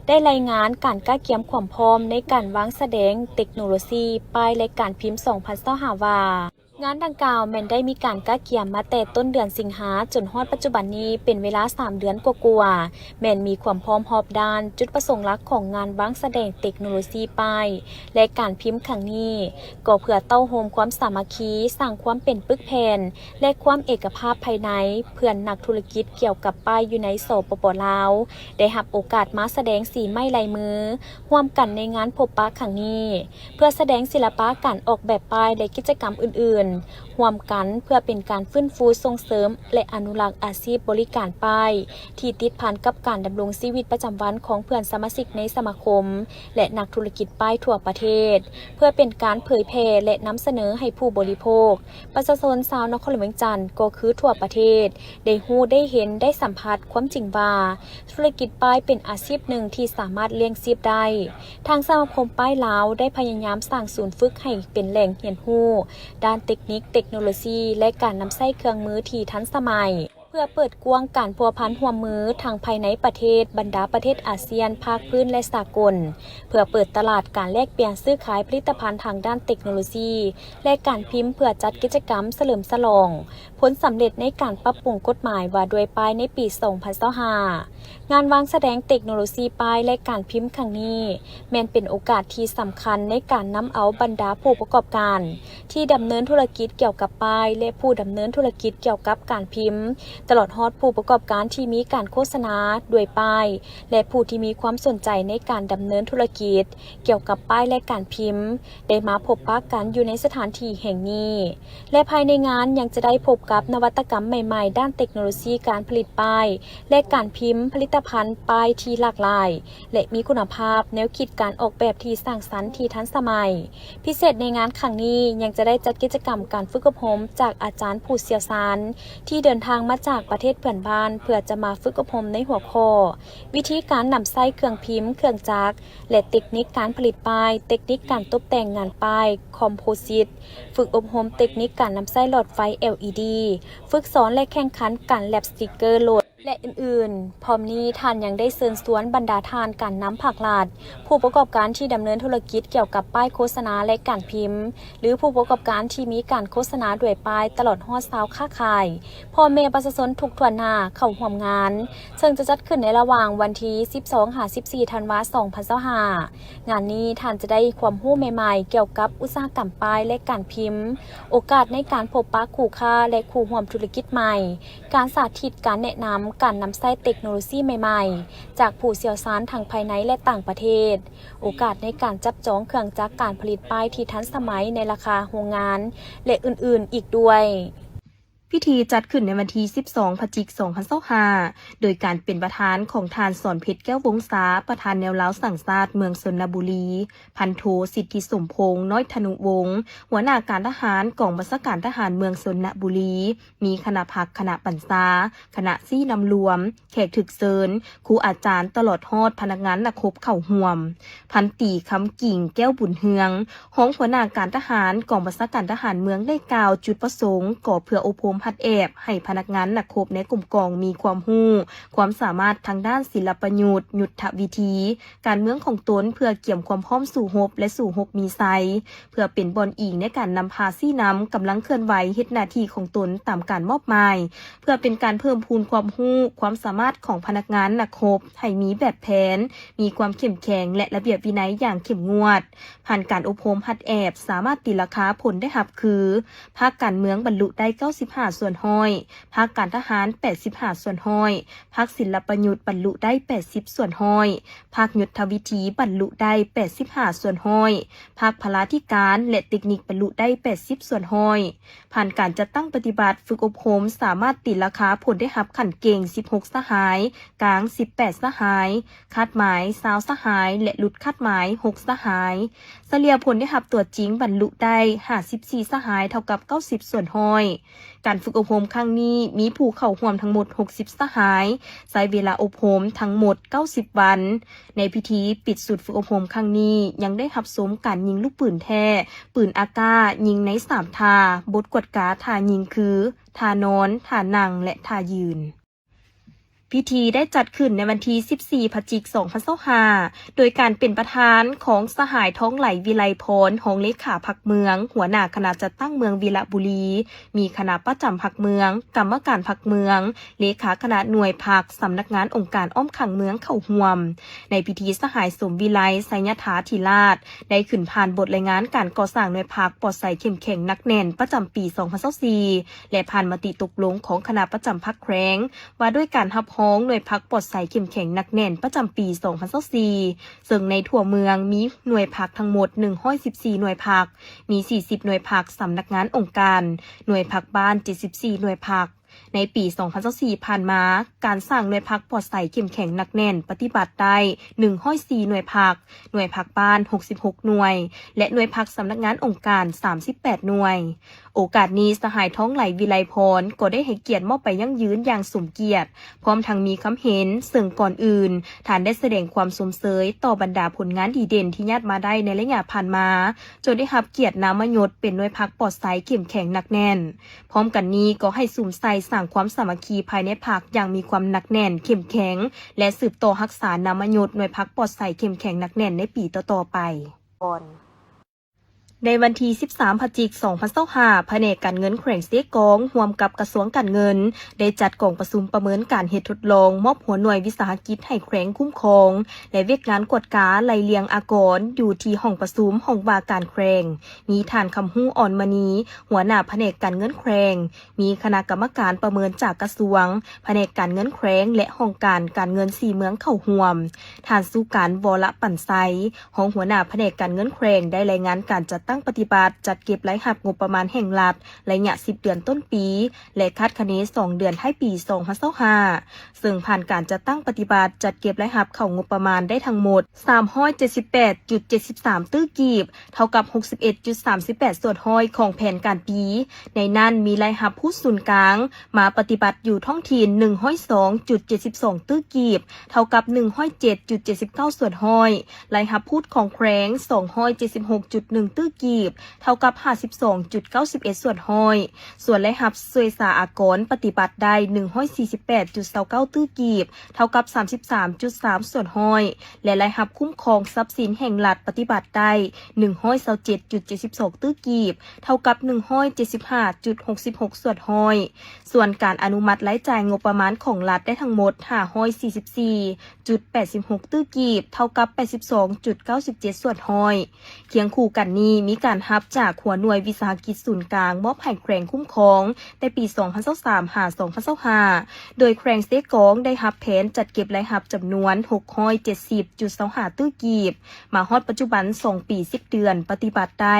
ໄດ້ລາຍງານການກະກຽມຄວາມພ້ອມໃນການວາງສະແດງເຕັກໂນໂລຊີປ້າຍ ແລະ ການພິມ ສອງພັນຊາວຫ້າ ວ່າ, ງານດັ່ງກ່າວແມ່ນໄດ້ມີການກະກຽມມາແຕ່ຕົ້ນເດືອນສິງຫາຈົນຮອດປັດຈຸບັນນີ້ເປັນເວລາສາມເດືອນກວ່າໆ, ແມ່ນມີຄວາມພ້ອມຮອບດ້ານ. ຈຸດປະສົງຫຼັກຂອງງານວາງສະແດງເຕັກໂນໂລຊີປ້າຍ ແລະ ການພິມຄັ້ງນີ້ ກໍເພື່ອເຕົ້າໂຮມຄວາມສາມັກຄີ, ສ້າງຄວາມເປັນປຶກແຜ່ນ ແລະ ຄວາມເອກະພາບພາຍໃນ ເພື່ອນັກທຸລະກິດກ່ຽວກັບປ້າຍຢູ່ໃນ ສປປ ລາວ ໄດ້ຮັບໂອກາດມາສະແດງສີໄມ້ລາຍມືຮ່ວມກັນໃນງານພົບປະຄັ້ງນີ້. ເພື່ອສະແດງສິລະປະການອອກແບບປ້າຍ ແລະ ກິດຈະກຳອື່ນໆຮ່ວມກັນ ເພື່ອເປັນການຟື້ນຟູ, ສົ່ງເສີມ ແລະ ອະນຸລັກອາຊີບບໍລິການປ້າຍ ທີ່ຕິດພັນກັບການດຳລົງຊີວິດປະຈຳວັນຂອງເພື່ອນສະມາຊິກໃນສະມາຄົມ ແລະ ນັກທຸລະກິດປ້າຍທົ່ວປະເທດ, ເພື່ອເປັນການເຜີຍແຜ່ ແລະ ນຳສະເໜີໃຫ້ຜູ້ບໍລິໂພກ, ປະຊາຊົນຊາວນະຄອນຫຼວງວຽງຈັນ ກໍຄືທົ່ວປະເທດ ໄດ້ຮູ້, ໄດ້ເຫັນ, ໄດ້ສຳຜັດຄວາມຈິງວ່າ ທຸລະກິດປ້າຍເປັນອາຊີບໜຶ່ງທີ່ສາມາດລ້ຽງຊີບໄດ້. ທາງສະມາຄົມປ້າຍລາວໄດ້ພະຍາຍາມສ້າງສູນຝຶກໃຫ້ເປັນແຫຼ່ງຮຽນຮູ້ດ້ານເຕັກນິກ, ເຕັກໂນໂລຊີ ແລະ ການນຳໃຊ້ເຄື່ອງມືທີ່ທັນສະໄໝ, ເພື່ອເປີດກວ້າງການພົວພັນຮ່ວມມືທັງພາຍໃນປະເທດ, ບັນດາປະເທດອາຊຽນ, ພາກພື້ນ ແລະ ສາກົນ, ເພື່ອເປີດຕະຫຼາດການແລກປ່ຽນຊື້ຂາຍຜະລິດຕະພັນທາງດ້ານເຕັກໂນໂລຊີ ແລະ ການພິມ, ເພື່ອຈັດກິດຈະກຳສະເຫຼີມສະຫຼອງ ຜົນສຳເລັດໃນການປັບປຸງກົດໝາຍວ່າດ້ວຍປ້າຍໃນປີສອງພັນຊາວຫ້າ. ງານວາງສະແດງເຕັກໂນໂລຊີປ້າຍ ແລະ ການພິມຄັ້ງນີ້ ແມ່ນເປັນໂອກາດທີ່ສຳຄັນໃນການນຳເອົາບັນດາຜູ້ປະກອບການທີ່ດຳເນີນທຸລະກິດກ່ຽວກັບປ້າຍ ແລະ ຜູ້ດຳເນີນທຸລະກິດກ່ຽວກັບການພິມ, ຕະຫຼອດຮອດຜູ້ປະກອບການທີ່ມີການໂຄສະນາດ້ວຍປ້າຍ ແລະ ຜູ້ທີ່ມີຄວາມສົນໃຈໃນການດຳເນີນທຸລະກິດກ່ຽວກັບປ້າຍ ແລະ ການພິມ ໄດ້ມາພົບປະກັນຢູ່ໃນສະຖານທີ່ແຫ່ງນີ້ ແລະ ພາຍໃນງານຍັງຈະໄດ້ພົບກັບນະວັດຕະກຳໃໝ່ໆດ້ານເຕັກໂນໂລຊີການຜະລິດປ້າຍ ແລະ ການພິມ, ຜະລິດຕະພັນປ້າຍທີ່ຫຼາກຫຼາຍ ແລະ ມີຄຸນນະພາບ, ແນວຄິດການອອກແບບທີ່ສ້າງສັນທີ່ທັນສະໄໝ. ພິເສດໃນງານຄັ້ງນີ້ຍັງ ຈະໄດ້ຈັດກິດຈະກຳການຝຶກອົບຮົມຈາກອາຈານຜູ້ຊ່ຽວຊານ ທີ່ເດີນທາງມາຈາກປະເທດເພື່ອນບ້ານ ເພື່ອຈະມາຝຶກອົບຮົມໃນຫົວຂໍ້ ວິທີການນຳໃຊ້ເຄື່ອງພິມ, ເຄື່ອງຈັກ ແລະ ເຕັກນິກການຜະລິດປ້າຍ, ເຕັກນິກການຕົບແຕ່ງງານປ້າຍ, ຄອມໂພຊິດ, ຝຶກອົບຮົມເຕັກນິກການນຳໃຊ້ຫຼອດໄຟ ແອລອີດີ, ຝຶກສອນ ແລະ ແຂ່ງຂັນການແລັບສະຕິກເກີໂຫຼດ ແລະ ອື່ນໆ. ພ້ອມນີ້ທ່ານຍັງໄດ້ເຊີນຊວນບັນດາທ່ານການນຳພາກລັດ, ຜູ້ປະກອບການທີ່ດຳເນີນທຸລະກິດກ່ຽວກັບປ້າຍໂຄສະນາ ແລະ ການພິມ, ຫຼື ຜູ້ປະກອບການທີ່ມີການໂຄສະນາດ້ວຍປ້າຍ ຕະຫຼອດຮອດຊາວຄ້າຂາຍ, ພໍ່ແມ່ປະຊາຊົນທຸກທົ່ວໜ້າເຂົ້າຮ່ວມງານ, ເຊິ່ງຈະຈັດຂຶ້ນໃນລະຫວ່າງວັນທີສິບສອງຫາສິບສີ່ທັນວາ ສອງພັນຊາວຫ້າ. ງານນີ້ທ່ານຈະໄດ້ຄວາມຮູ້ໃໝ່ໆກ່ຽວກັບອຸດສາຫະກຳປ້າຍ ແລະ ການພິມ, ໂອກາດໃນການພົບປະຄູ່ຄ້າ ແລະ ຄູ່ຮ່ວມທຸລະກິດໃໝ່, ການສາທິດການແນະນຳການນຳໃຊ້ເຕັກໂນໂລຊີໃໝ່ໆ ຈາກຜູ້ຊ່ຽວຊານທັງພາຍໃນ ແລະ ຕ່າງປະເທດ, ໂອກາດໃນການຈັບຈອງເຄື່ອງຈັກການຜະລິດປ້າຍທີ່ທັນສະໄໝໃນລາຄາໂຮງງານ ແລະ ອື່ນໆອີກດ້ວຍ. ພິທີຈັດຂຶ້ນໃນວັນທີສິບສອງ ພະຈິກ ສອງພັນຊາວຫ້າ ໂດຍການເປັນປະທານຂອງທ່ານ ສອນເພັດ ແກ້ວວົງສາ ປະທານແນວລາວສ້າງຊາດເມືອງຊົນນະບູລີ, ພັນໂທ ສິດທິສົມພົງ ນ້ອຍທະນຸວົງ ຫົວໜ້າການທະຫານກອງບັນຊາການທະຫານເມືອງຊົນນະບູລີ, ມີຄະນະພັກ, ຄະນະບັນຊາ, ຄະນະຊີ້ນຳລວມ, ແຂກຖືກເຊີນ, ຄູອາຈານ ຕະຫຼອດຮອດພະນັກງານນັກຮົບເຂົ້າຮ່ວມ. ພັນຕີ ຄຳກິ່ງ ແກ້ວບຸນເຮືອງ ຮອງຫົວໜ້າການທະຫານກອງບັນຊາການທະຫານເມືອງ ໄດ້ກ່າວຈຸດປະສົງກໍເພື່ອອົບຮົມຫັດແອບໃຫ້ພະນັກງານນັກຮົບໃນກົມກອງມີຄວາມຮູ້, ຄວາມສາມາດທາງດ້ານສິລະປະຍຸດ, ຍຸດທະວິທີ, ການເມືອງຂອງຕົນ ເພື່ອກຽມຄວາມພ້ອມສູ້ຮົບ ແລະ ສູ້ຮົບມີໄຊ, ເພື່ອເປັນບ່ອນອີງໃນການນຳພາຊີ້ນຳກຳລັງເຄື່ອນໄຫວເຮັດໜ້າທີ່ຂອງຕົນຕາມການມອບໝາຍ, ເພື່ອເປັນການເພີ່ມພູນຄວາມຮູ້, ຄວາມສາມາດຂອງພະນັກງານນັກຮົບໃຫ້ມີແບບແຜນ, ມີຄວາມເຂັ້ມແຂງ ແລະ ລະບຽບວິໄນຢ່າງເຂັ້ມງວດ. ຜ່ານການອົບຮົມຫັດແອບ ສາມາດຕີລາຄາຜົນໄດ້ຮັບຄື ພາກການເມືອງບັນລຸໄດ້ເກົ້າສິບຫ້າສ່ວນຮ້ອຍ, ພາກການທະຫານແປດສິບຫ້າສ່ວນຮ້ອຍ, ພາກສິລະປະຍຸດບັນລຸໄດ້ແປດສິບສ່ວນຮ້ອຍ, ພາກຍຸດທະວິທີບັນລຸໄດ້ແປດສິບຫ້າສ່ວນຮ້ອຍ, ພາກພະລາທິການ ແລະ ເຕັກນິກບັນລຸໄດ້ແປດສິບສ່ວນຮ້ອຍ. ຜ່ານການຈັດຕັ້ງປະຕິບັດຝຶກອົບຮົມ ສາມາດຕີລາຄາຜົນໄດ້ຮັບຂັ້ນເກັ່ງສິບຫົກສະຫາຍ, ກາງສິບແປດສະຫາຍ, ຄາດໝາຍຊາວສະຫາຍ ແລະ ຫຼຸດຄາດໝາຍຫົກສະຫາຍ. ສະເລ່ຍຜົນໄດ້ຮັບຕົວຈິງບັນລຸໄດ້ຫ້າສິບສີ່ສະຫາຍ ເທົ່າກັບເກົ້າສິບສ່ວນຮ້ອຍ. ການຝຶກອົບຮົມຄັ້ງນີ້ມີຜູ້ເຂົ້າຮ່ວມທັງໝົດຫົກສິບສະຫາຍ, ໃຊ້ເວລາອົບຮົມທັງໝົດເກົ້າສິບວັນ. ໃນພິທີປິດຊຸດຝຶກອົບຮົມຄັ້ງນີ້ ຍັງໄດ້ຮັບຊົມການຍິງລູກປືນແທ້, ປືນອາກ້າ, ຍິງໃນສາມທ່າ, ບົດກວດກາທ່າຍິງຄື ທ່ານອນ, ທ່ານັ່ງ ແລະ ທ່າຢືນ. ພິທີໄດ້ຈັດຂຶ້ນໃນວັນທີສິບສີ່ ພະຈິກ ສອງພັນຊາວຫ້າ ໂດຍການເປັນປະທານຂອງສະຫາຍ ທອງໄຫຼ ວິໄລພອນ ຮອງເລຂາພັກເມືອງ, ຫົວໜ້າຄະນະຈັດຕັ້ງເມືອງວິລະບູລີ, ມີຄະນະປະຈຳພັກເມືອງ, ກຳມະການພັກເມືອງ, ເລຂາຄະນະໜ່ວຍພັກ, ສຳນັກງານອົງການອ້ອມຂ້າງເມືອງເຂົ້າຮ່ວມ. ໃນພິທີ ສະຫາຍ ສົມວິໄລ ໄຊຍະທາທິລາດ ໄດ້ຂຶ້ນຜ່ານບົດລາຍງານການກໍ່ສ້າງໜ່ວຍພັກປອດໃສເຂັ້ມແຂງໜັກແໜ້ນປະຈຳປີ ສອງພັນຊາວສີ່ ແລະ ຜ່ານມະຕິຕົກລົງຂອງຄະນະປະຈຳພັກແຂວງ ວ່າດ້ວຍການຮັບຮອງໜ່ວຍພັກປອດໃສເຂັ້ມແຂງໜັກແໜ້ນປະຈຳປີ ສອງພັນຊາວສີ່ ເຊິ່ງໃນທົ່ວເມືອງມີໜ່ວຍພັກທັງໝົດ ໜຶ່ງຮ້ອຍສິບສີ່ໜ່ວຍພັກ, ມີ ສີ່ສິບໜ່ວຍພັກສຳນັກງານອົງການ, ໜ່ວຍພັກບ້ານ ເຈັດສິບສີ່ໜ່ວຍພັກ. ໃນປີ ສອງພັນຊາວສີ່ ຜ່ານມາ, ການສ້າງໜ່ວຍພັກປອດໃສເຂັ້ມແຂງໜັກແໜ້ນປະຕິບັດໄດ້ ໜຶ່ງຮ້ອຍສີ່ໜ່ວຍພັກ, ໜ່ວຍພັກບ້ານ ຫົກສິບຫົກໜ່ວຍ ແລະ ໜ່ວຍພັກສຳນັກງານອົງການ ສາມສິບແປດໜ່ວຍ. ໂອກາດນີ້ ສະຫາຍ ທອງໄຫຼ ວິໄລພອນ ກໍໄດ້ໃຫ້ກຽດມອບໃບຢັ້ງຢືນຢ່າງສົມກຽດ ພ້ອມທັງມີຄຳເຫັນ, ເຊິ່ງກ່ອນອື່ນ ທ່ານໄດ້ສະແດງຄວາມຊົມເຊີຍຕໍ່ບັນດາຜົນງານດີເດັ່ນທີ່ຍາດມາໄດ້ໃນໄລຍະຜ່ານມາ, ຈົນໄດ້ຮັບກຽດນາມມະຍົດເປັນໜ່ວຍພັກປອດໃສເຂັ້ມແຂງໜັກແໜ້ນ. ພ້ອມກັນນີ້ກໍໃຫ້ສຸມໃສ່ສ້າງຄວາມສາມັກຄີພາຍໃນພັກຢ່າງມີຄວາມໜັກແໜ້ນເຂັ້ມແຂງ ແລະ ສືບຕໍ່ຮັກສານາມມະຍົດໜ່ວຍພັກປອດໃສເຂັ້ມແຂງໜັກແໜ້ນໃນປີຕໍ່ໆໄປ. ໃນວັນທີສິບສາມ ພະຈິກ ສອງພັນຊາວຫ້າ ພະແນກການເງິນແຂວງເຊກອງ ຮ່ວມກັບກະຊວງການເງິນ ໄດ້ຈັດກອງປະຊຸມປະເມີນການເຮັດທົດລອງມອບຫົວໜ່ວຍວິສາຫະກິດໃຫ້ແຂວງຄຸ້ມຄອງ ແລະ ວຽກງານກວດກາໄລ່ລຽງອາກອນ ຢູ່ທີ່ຫ້ອງປະຊຸມຫ້ອງວ່າການແຂວງ. ມີທ່ານ ຄຳຮູ້ອ່ອນມະນີ ຫົວໜ້າພະແນກການເງິນແຂວງ, ມີຄະນະກຳມະການປະເມີນຈາກກະຊວງ, ພະແນກການເງິນແຂວງ ແລະ ຫ້ອງການການເງິນສີ່ເມືອງເຂົ້າຮ່ວມ. ທ່ານ ສຸການ ວໍລະປັນໄຊ ຮອງຫົວໜ້າພະແນກການເງິນແຂວງ ໄດ້ລາຍງານການຈັດຕັ້ງ ຕັ້ງປະຕິບັດຈັດເກັບລາຍຮັບງົບປະມານແຫ່ງລັດໄລຍະສິບເດືອນຕົ້ນປີ ແລະ ຄາດຄະເນສອງເດືອນທ້າຍປີສອງພັນຊາວຫ້າ ເຊິ່ງຜ່ານການຈັດຕັ້ງປະຕິບັດຈັດເກັບລາຍຮັບເຂົ້າງົບປະມານໄດ້ທັງໝົດສາມຮ້ອຍເຈັດສິບແປດຈຸດເຈັດສິບສາມຕື້ກີບ ເທົ່າກັບຫົກສິບເອັດຈຸດສາມສິບແປດສ່ວນຮ້ອຍຂອງແຜນການປີ. ໃນນັ້ນມີລາຍຮັບຮູດສູນກາງມາປະຕິບັດຢູ່ທ້ອງຖິ່ນໜຶ່ງຮ້ອຍສອງຈຸດເຈັດສິບສອງຕື້ກີບ ເທົ່າກັບໜຶ່ງຮ້ອຍເຈັດຈຸດເຈັດສິບເກົ້າສ່ວນຮ້ອຍ, ລາຍຮັບຮູດຂອງແຂວງສອງຮ້ອຍເຈັດສິບຫົກຈຸດໜຶ່ງຕື້ກີບ ເທົ່າກັບຫ້າສິບສອງຈຸດເກົ້າສິບເອັດສ່ວນຮ້ອຍ, ສ່ວນລາຍຮັບຊ່ວຍສາອາກອນປະຕິບັດໄດ້ໜຶ່ງຮ້ອຍສີ່ສິບແປດຈຸດຊາວເກົ້າຕື້ກີບ ເທົ່າກັບສາມສິບສາມຈຸດສາມສ່ວນຮ້ອຍ ແລະ ລາຍຮັບຄຸ້ມຄອງຊັບສິນແຫ່ງລັດປະຕິບັດໄດ້ໜຶ່ງຮ້ອຍຊາວເຈັດຈຸດເຈັດສິບສອງຕື້ກີບ ເທົ່າກັບໜຶ່ງຮ້ອຍເຈັດສິບຫ້າຈຸດຫົກສິບຫົກສ່ວນຮ້ອຍ. ສ່ວນການອະນຸມັດລາຍຈ່າຍງົບປະມານຂອງລັດໄດ້ທັງໝົດຫ້າຮ້ອຍສີ່ສິບສີ່ຈຸດແປດສິບຫົກຕື້ກີບ ເທົ່າກັບແປດສິບສອງຈຸດເກົ້າສິບເຈັດສ່ວນຮ້ອຍ. ຄຽງຄູ່ກັນນີ້, ມີການຮັບຈາກຫົວໜ່ວຍວິສາຫະກິດສູນກາງມອບໃຫ້ແຂວງຄຸ້ມຄອງ ແຕ່ປີສອງພັນຊາວສາມຫາສອງພັນຊາວຫ້າ ໂດຍແຂວງເຊກອງໄດ້ຮັບແຜນຈັດເກັບລາຍຮັບຈຳນວນຫົກຮ້ອຍເຈັດສິບຈຸດຊາວຫ້າຕື້ກີບ, ມາຮອດປັດຈຸບັນສອງປີສິບເດືອນປະຕິບັດໄດ້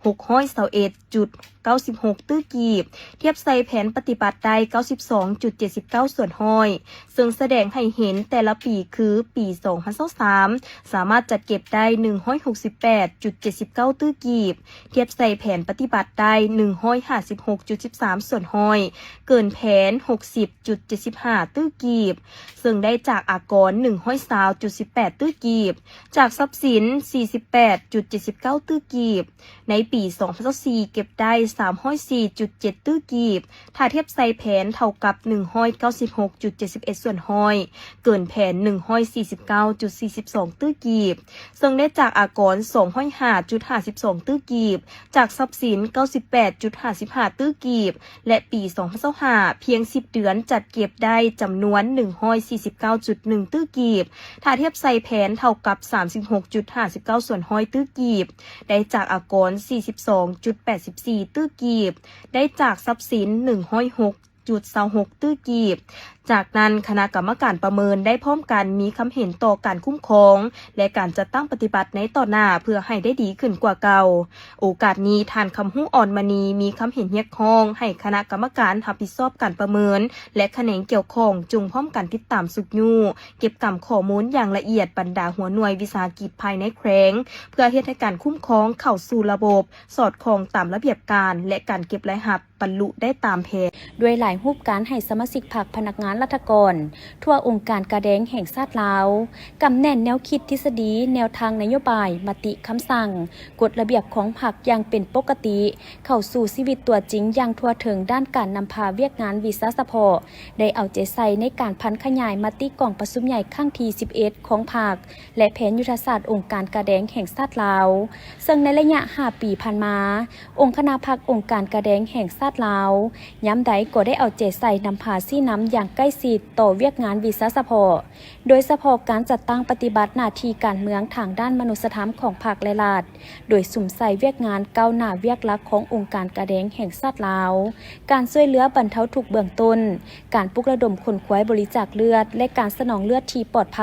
ຫົກຮ້ອຍຊາວເອັດຈຸດເກົ້າສິບຫົກຕື້ກີບ, ທຽບໃສ່ແຜນປະຕິບັດໄດ້ເກົ້າສິບສອງຈຸດເຈັດສິບເກົ້າສ່ວນຮ້ອຍ. ເຊິ່ງສະແດງໃຫ້ເຫັນແຕ່ລະປີຄື ປີສອງພັນຊາວສາມ ສາມາດຈັດເກັບໄດ້ໜຶ່ງຮ້ອຍຫົກສິບແປດຈຸດເຈັດສິບເກົ້າຕື້ກີບ, ທຽບໃສ່ແຜນປະຕິບັດໄດ້ໜຶ່ງຮ້ອຍຫ້າສິບຫົກຈຸດສິບສາມສ່ວນຮ້ອຍ, ເກີນແຜນຫົກສິບຈຸດເຈັດສິບຫ້າຕື້ກີບ, ເຊິ່ງໄດ້ຈາກອາກອນໜຶ່ງຮ້ອຍຊາວຈຸດສິບແປດຕື້ກີບ, ຈາກຊັບສິນສີ່ສິບແປດຈຸດເຈັດສິບເກົ້າຕື້ກີບ. ໃນປີສອງພັນຊາວສີ່ເກັບໄດ້ສາມຮ້ອຍສີ່ຈຸດເຈັດຕື້ກີບ, ຖ້າທຽບໃສ່ແຜນເທົ່າກັບໜຶ່ງຮ້ອຍເກົ້າສິບຫົກຈຸດເຈັດສິບເອັດສ່ວນຮ້ອຍ, ເກີນແຜນໜຶ່ງຮ້ອຍສີ່ສິບເກົ້າຈຸດສີ່ສິບສອງຕື້ກີບ, ເຊິ່ງໄດ້ຈາກອາກອນສອງຮ້ອຍຫ້າຈຸດຫ້າສິບສອງຕື້ກີບ, ຈາກຊັບສິນເກົ້າສິບແປດຈຸດຫ້າສິບຫ້າຕື້ກີບ ແລະ ປີສອງພັນຊາວຫ້າ ພຽງສິບເດືອນຈັດເກັບໄດ້ຈຳນວນໜຶ່ງຮ້ອຍສີ່ສິບເກົ້າຈຸດໜຶ່ງຕື້ກີບ, ຖ້າທຽບໃສ່ແຜນເທົ່າກັບສາມສິບຫົກຈຸດຫ້າສິບເກົ້າສ່ວນຮ້ອຍຕື້ກີບ, ໄດ້ຈາກອາກອນສີ່ສິບສອງຈຸດແປດສິບສີ່ຕື້ກີບ, ໄດ້ຈາກຊັບສິນໜຶ່ງຮ້ອຍຫົກຈຸດຊາວຫົກຕື້ກີບ. ຈາກນັ້ນ, ຄະນະກຳມະການປະເມີນໄດ້ພ້ອມກັນມີຄຳເຫັນຕໍ່ການຄຸ້ມຄອງ ແລະ ການຈັດຕັ້ງປະຕິບັດໃນຕໍ່ໜ້າ ເພື່ອໃຫ້ໄດ້ດີຂຶ້ນກວ່າເກົ່າ. ໂອກາດນີ້, ທ່ານ ຄຳຮູ້ ອ່ອນມະນີ ມີຄຳເຫັນຮຽກຮ້ອງໃຫ້ຄະນະກຳມະການຮັບຜິດຊອບການປະເມີນ ແລະ ຂະແໜງກ່ຽວຂ້ອງ ຈົ່ງພ້ອມກັນຕິດຕາມຊຸກຍູ້ ເກັບກຳຂໍ້ມູນຢ່າງລະອຽດບັນດາຫົວໜ່ວຍວິສາຫະກິດພາຍໃນແຂວງ ເພື່ອເຮັດໃຫ້ການຄຸ້ມຄອງເຂົ້າສູ່ລະບົບ ສອດຄ່ອງຕາມລະບຽບການ ແລະ ການເກັບລາຍຮັບບັນລຸໄດ້ຕາມແຜນ. ດ້ວຍຫຼາຍຮູບການໃຫ້ສະມາຊິກພັກ, ພະນັກງານລັດຖະກອນ ທົ່ວອົງການກາແດງແຫ່ງຊາດລາວ ກຳແໜ້ນແນວຄິດ, ທິດສະດີ, ແນວທາງນະໂຍບາຍ, ມະຕິ, ຄຳສັ່ງ, ກົດລະບຽບຂອງພັກຢ່າງເປັນປົກກະຕິ ເຂົ້າສູ່ຊີວິດຕົວຈິງຢ່າງທົ່ວເຖິງດ້ານການນຳພາວຽກງານວິຊາສະເພາະ, ໄດ້ເອົາໃຈໃສ່ໃນການຜັນຂະຫຍາຍມະຕິກອງປະຊຸມໃຫຍ່ຄັ້ງທີສິບເອັດຂອງພັກ ແລະ ແຜນຍຸດທະສາດອົງການກາແດງແຫ່ງຊາດລາວ, ເຊິ່ງໃນໄລຍະຫ້າປີຜ່ານມາ, ອົງຄະນະພັກອົງການກາແດງແຫ່ງຊາດລາວ ຍາມໃດກໍໄດ້ເອົາໃຈໃສ່ນຳພາຊີ້ນຳຢ່າງໃກ້ຊິດຕໍ່ວຽກງານວິຊາສະເພາະ, ໂດຍສະເພາະການຈັດຕັ້ງປະຕິບັດໜ້າທີ່ການເມືອງທາງດ້ານມະນຸດສະທຳຂອງພັກ ແລະ ລັດ, ໂດຍສຸມໃສ່ວຽກງານກ້າວໜ້າວຽກຫຼັກຂອງອົງການກາແດງແຫ່ງຊາດລາວ, ການຊ່ວຍເຫຼືອບັນເທົາທຸກເບື້ອງຕົ້ນ, ການປຸກລະດົມຂົນຂວາຍບໍລິຈາກເລືອດ ແລະ ການສະໜອງເລືອດທີ່ປອດໄພ,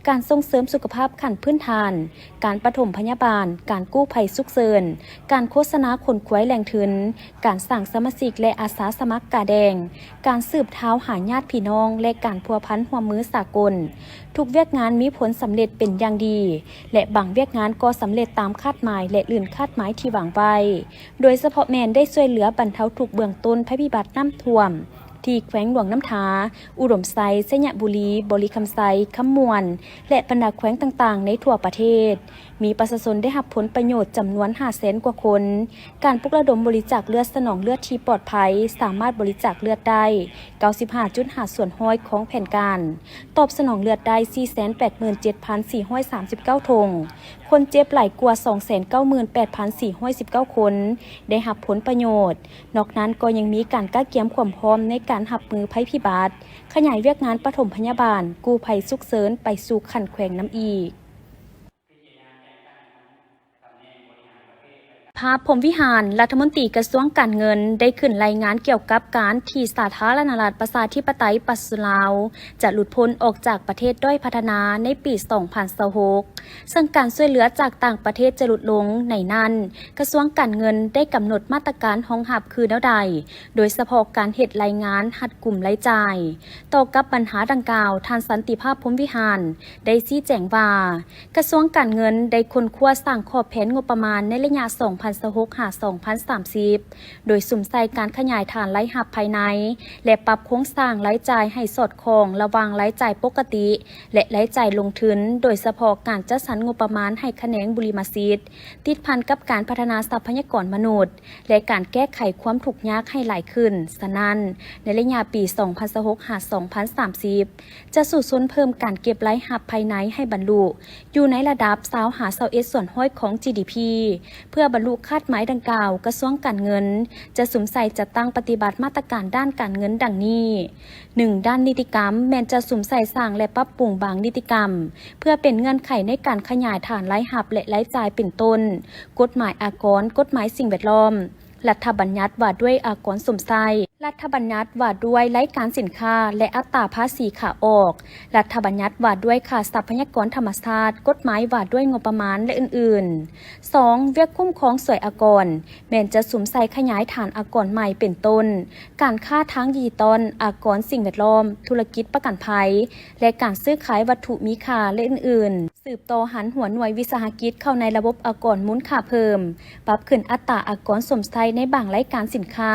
ການສົ່ງເສີມສຸຂະພາບຂັ້ນພື້ນຖານ, ການປະຖົມພະຍາບານ, ການກູ້ໄພສຸກເສີນ, ການໂຄສະນາຂົນຂວາຍແຫຼ່ງທຶນ, ການສ້າງສະມາຊິກ ແລະ ອາສາສະໝັກກາແດງ, ການສືບທາວຫາຍາດພີ່ນ້ອງ ແລະ ການພົວພັນຮ່ວມມືສາກົນ. ທຸກວຽກງານມີຜົນສຳເລັດເປັນຢ່າງດີ ແລະ ບາງວຽກງານກໍສຳເລັດຕາມຄາດໝາຍ ແລະ ລື່ນຄາດໝາຍທີ່ວາງໄວ້, ໂດຍສະເພາະແມ່ນໄດ້ຊ່ວຍເຫຼືອບັນເທົາທຸກເບື້ອງຕົ້ນໄພພິບັດນ້ຳຖ້ວມ ທີ່ແຂວງຫຼວງນ້ຳທາ, ອຸດົມໄຊ, ໄຊຍະບູລີ, ບໍລິຄຳໄຊ, ຄຳມ່ວນ ແລະ ບັນດາແຂວງຕ່າງໆໃນທົ່ວປະເທດ, ມີປະຊາຊົນໄດ້ຮັບຜົນປະໂຫຍດຈຳນວນຫ້າແສນກວ່າຄົນ. ການປຸກລະດົມບໍລິຈາກເລືອດສະໜອງເລືອດທີ່ປອດໄພ ສາມາດບໍລິຈາກເລືອດໄດ້ເກົ້າສິບຫ້າຈຸດຫ້າສ່ວນຮ້ອຍຂອງແຜນການ, ຕອບສະໜອງເລືອດໄດ້ສີ່ແສນແປດໝື່ນເຈັດພັນສີ່ຮ້ອຍສາມສິບເກົ້າຖົງ, ຄົນເຈັບຫຼາຍກວ່າສອງແສນເກົ້າໝື່ນແປດພັນສີ່ຮ້ອຍສິບເກົ້າຄົນ ໄດ້ຮັບຜົນປະໂຫຍດ. ນອກນັ້ນກໍຍັງມີການກະກຽມຄວາມພ້ອມໃນການຮັບມືໄພພິບັດ, ຂະຫຍາຍວຽກງານປະຖົມພະຍາບານ, ກູ້ໄພສຸກເສີນໄປສູ່ຂັ້ນແຂວງນຳອີກ. ພາບ ພົມວິຫານ, ລັດຖະມົນຕີກະຊວງການເງິນ ໄດ້ຂຶ້ນລາຍງານກ່ຽວກັບການທີ່ສາທາລະນະລັດປະຊາທິປະໄຕປະຊາຊົນລາວ ຈະຫຼຸດພົ້ນອອກຈາກປະເທດດ້ອຍພັດທະນາໃນປີສອງພັນຊາວຫົກ ເຊິ່ງການຊ່ວຍເຫຼືອຈາກຕ່າງປະເທດຈະຫຼຸດລົງ. ໃນນັ້ນ, ກະຊວງການເງິນໄດ້ກຳນົດມາດຕະການຮອງຮັບຄືແນວໃດ, ໂດຍສະເພາະການເຮັດລາຍງານຮັດກຸມລາຍຈ່າຍ. ຕໍ່ກັບບັນຫາດັ່ງກ່າວ, ທ່ານ ສັນຕິພາບ ພົມວິຫານ ໄດ້ຊີ້ແຈງວ່າ ກະຊວງການເງິນໄດ້ຄົ້ນຄວ້າສ້າງຂອບແຜນງົບປະມານໃນໄລຍະສອງພັນຊາວຫົກ ຫາ ສອງພັນສາມສິບ ໂດຍສຸມໃສ່ການຂະຫຍາຍຖານລາຍຮັບພາຍໃນ ແລະ ປັບໂຄງສ້າງລາຍຈ່າຍໃຫ້ສອດຄ່ອງລະຫວ່າງລາຍຈ່າຍປົກກະຕິ ແລະ ລາຍຈ່າຍລົງທຶນ, ໂດຍສະເພາະການຈັດສັນງົບປະມານໃຫ້ຂະແໜງບຸລິມະສິດ, ຕິດພັນກັບການພັດທະນາຊັບພະຍາກອນມະນຸດ ແລະ ການແກ້ໄຂຄວາມທຸກຍາກໃຫ້ຫຼາຍຂຶ້ນ. ສະນັ້ນ, ໃນໄລຍະປີສອງພັນຊາວຫົກ ຫາ ສອງພັນສາມສິບ ຈະສູ້ຊົນເພີ່ມການເກັບລາຍຮັບພາຍໃນໃຫ້ບັນລຸຢູ່ໃນລະດັບຊາວ ຫາ ຊາວເອັດສ່ວນຮ້ອຍຂອງ ຈີດີພີ ເພື່ອບັນລຸຄາດໝາຍດັ່ງກ່າວ, ກະຊວງການເງິນຈະສຸມໃສ່ຈັດຕັ້ງປະຕິບັດມາດຕະການດ້ານການເງິນດັ່ງນີ້: ໜຶ່ງ, ດ້ານນິຕິກຳ ແມ່ນຈະສຸມໃສ່ສ້າງ ແລະ ປັບປຸງບາງນິຕິກຳ ເພື່ອເປັນເງື່ອນໄຂໃນການຂະຫຍາຍຖານລາຍຮັບ ແລະ ລາຍຈ່າຍ ເປັນຕົ້ນ ກົດໝາຍອາກອນ, ກົດໝາຍສິ່ງແວດລ້ອມ, ລັດຖະບັນຍັດວ່າດ້ວຍອາກອນຊົມໃຊ້, ລັດຖະບັນຍັດວ່າດ້ວຍລາຍການສິນຄ້າ ແລະ ອັດຕາພາສີຂາອອກ, ລັດຖະບັນຍັດວ່າດ້ວຍຄ່າຊັບພະຍາກອນທຳມະຊາດ, ກົດໝາຍວ່າດ້ວຍງົບປະມານ ແລະ ອື່ນໆ. ສອງ, ວຽກຄຸ້ມຄອງສວຍອາກອນ ແມ່ນຈະສຸມໃສ່ຂະຫຍາຍຖານອາກອນໃໝ່ ເປັນຕົ້ນ ການຄ້າທາງດິຈິຕອນ, ອາກອນສິ່ງແວດລ້ອມ, ທຸລະກິດປະກັນໄພ ແລະ ການຊື້ຂາຍວັດຖຸມີຄ່າ ແລະ ອື່ນໆ. ສືບຕໍ່ຫັນຫົວໜ່ວຍວິສາຫະກິດເຂົ້າໃນລະບົບອາກອນມູນຄ່າເພີ່ມ, ປັບຂຶ້ນອັດຕາອາກອນຊົມໃຊ້ໃນບາງລາຍການສິນຄ້າ,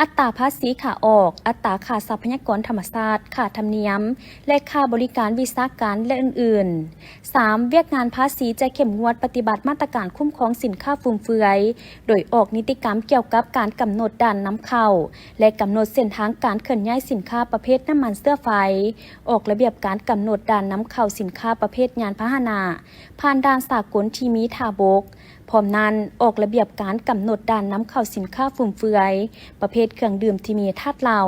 ອັດຕາພາສີຂາອອກ, ອັດຕາຄ່າຊັບພະຍາກອນທຳມະຊາດ, ຄ່າທຳນຽມ ແລະ ຄ່າບໍລິການວິຊາການ ແລະ ອື່ນໆ. ສາມ, ວຽກງານພາສີຈະເຂັ້ມງວດປະຕິບັດມາດຕະການຄຸ້ມຄອງສິນຄ້າຟຸມເຟືອຍ, ໂດຍອອກນິຕິກຳກ່ຽວກັບການກຳນົດດ່ານນຳເຂົ້າ ແລະ ກຳນົດເສັ້ນທາງການເຄື່ອນຍ້າຍສິນຄ້າປະເພດນ້ຳມັນເຊື້ອໄຟ, ອອກລະບຽບການກຳນົດດ່ານນຳເຂົ້າສິນຄ້າປະເພດຍານພາຫະນະ ຜ່ານດ່ານສາກົນທີ່ມີທ່າບົກ. ພ້ອມນັ້ນ, ອອກລະບຽບການກຳນົດດ່ານນຳເຂົ້າສິນຄ້າຟຸມເຟືອຍ ປະເພດເຄື່ອງດື່ມທີ່ມີທາດເຫຼົ້າ.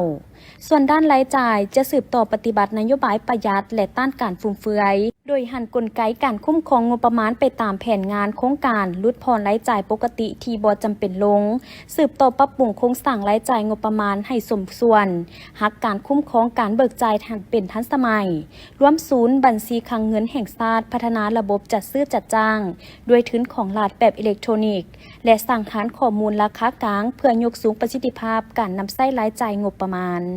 ສ່ວນດ້ານລາຍຈ່າຍ ຈະສືບຕໍ່ປະຕິບັດນະໂຍບາຍປະຢັດ ແລະ ຕ້ານການຟຸມເຟືອຍ, ໂດຍຫັນກົນໄກການຄຸ້ມຄອງງົບປະມານໄປຕາມແຜນງານໂຄງການຫຼຸດຜ່ອນລາຍຈ່າຍປົກກະຕິທີ່ບໍ່ຈຳເປັນລົງ, ສືບຕໍ່ປັບປຸງໂຄງສ້າງລາຍຈ່າຍງົບປະມານໃຫ້ສົມສ່ວນ, ຮັກການຄຸ້ມຄອງການເບີກຈ່າຍໃຫ້ເປັນທັນສະໄໝ, ລວມສູນບັນຊີຄັງເງິນແຫ່ງຊາດ, ພັດທະນາລະບົບຈັດຊື້ຈັດຈ້າງດ້ວຍທຶນຂອງລັດແບບເອເລັກໂທຣນິກ ແລະ ສ້າງຖານຂໍ້ມູນລາຄາກາງ ເພື່ອຍົກສູງປະສິດທິພາບການນຳໃຊ້ລາຍຈ່າຍງົບປະມານ.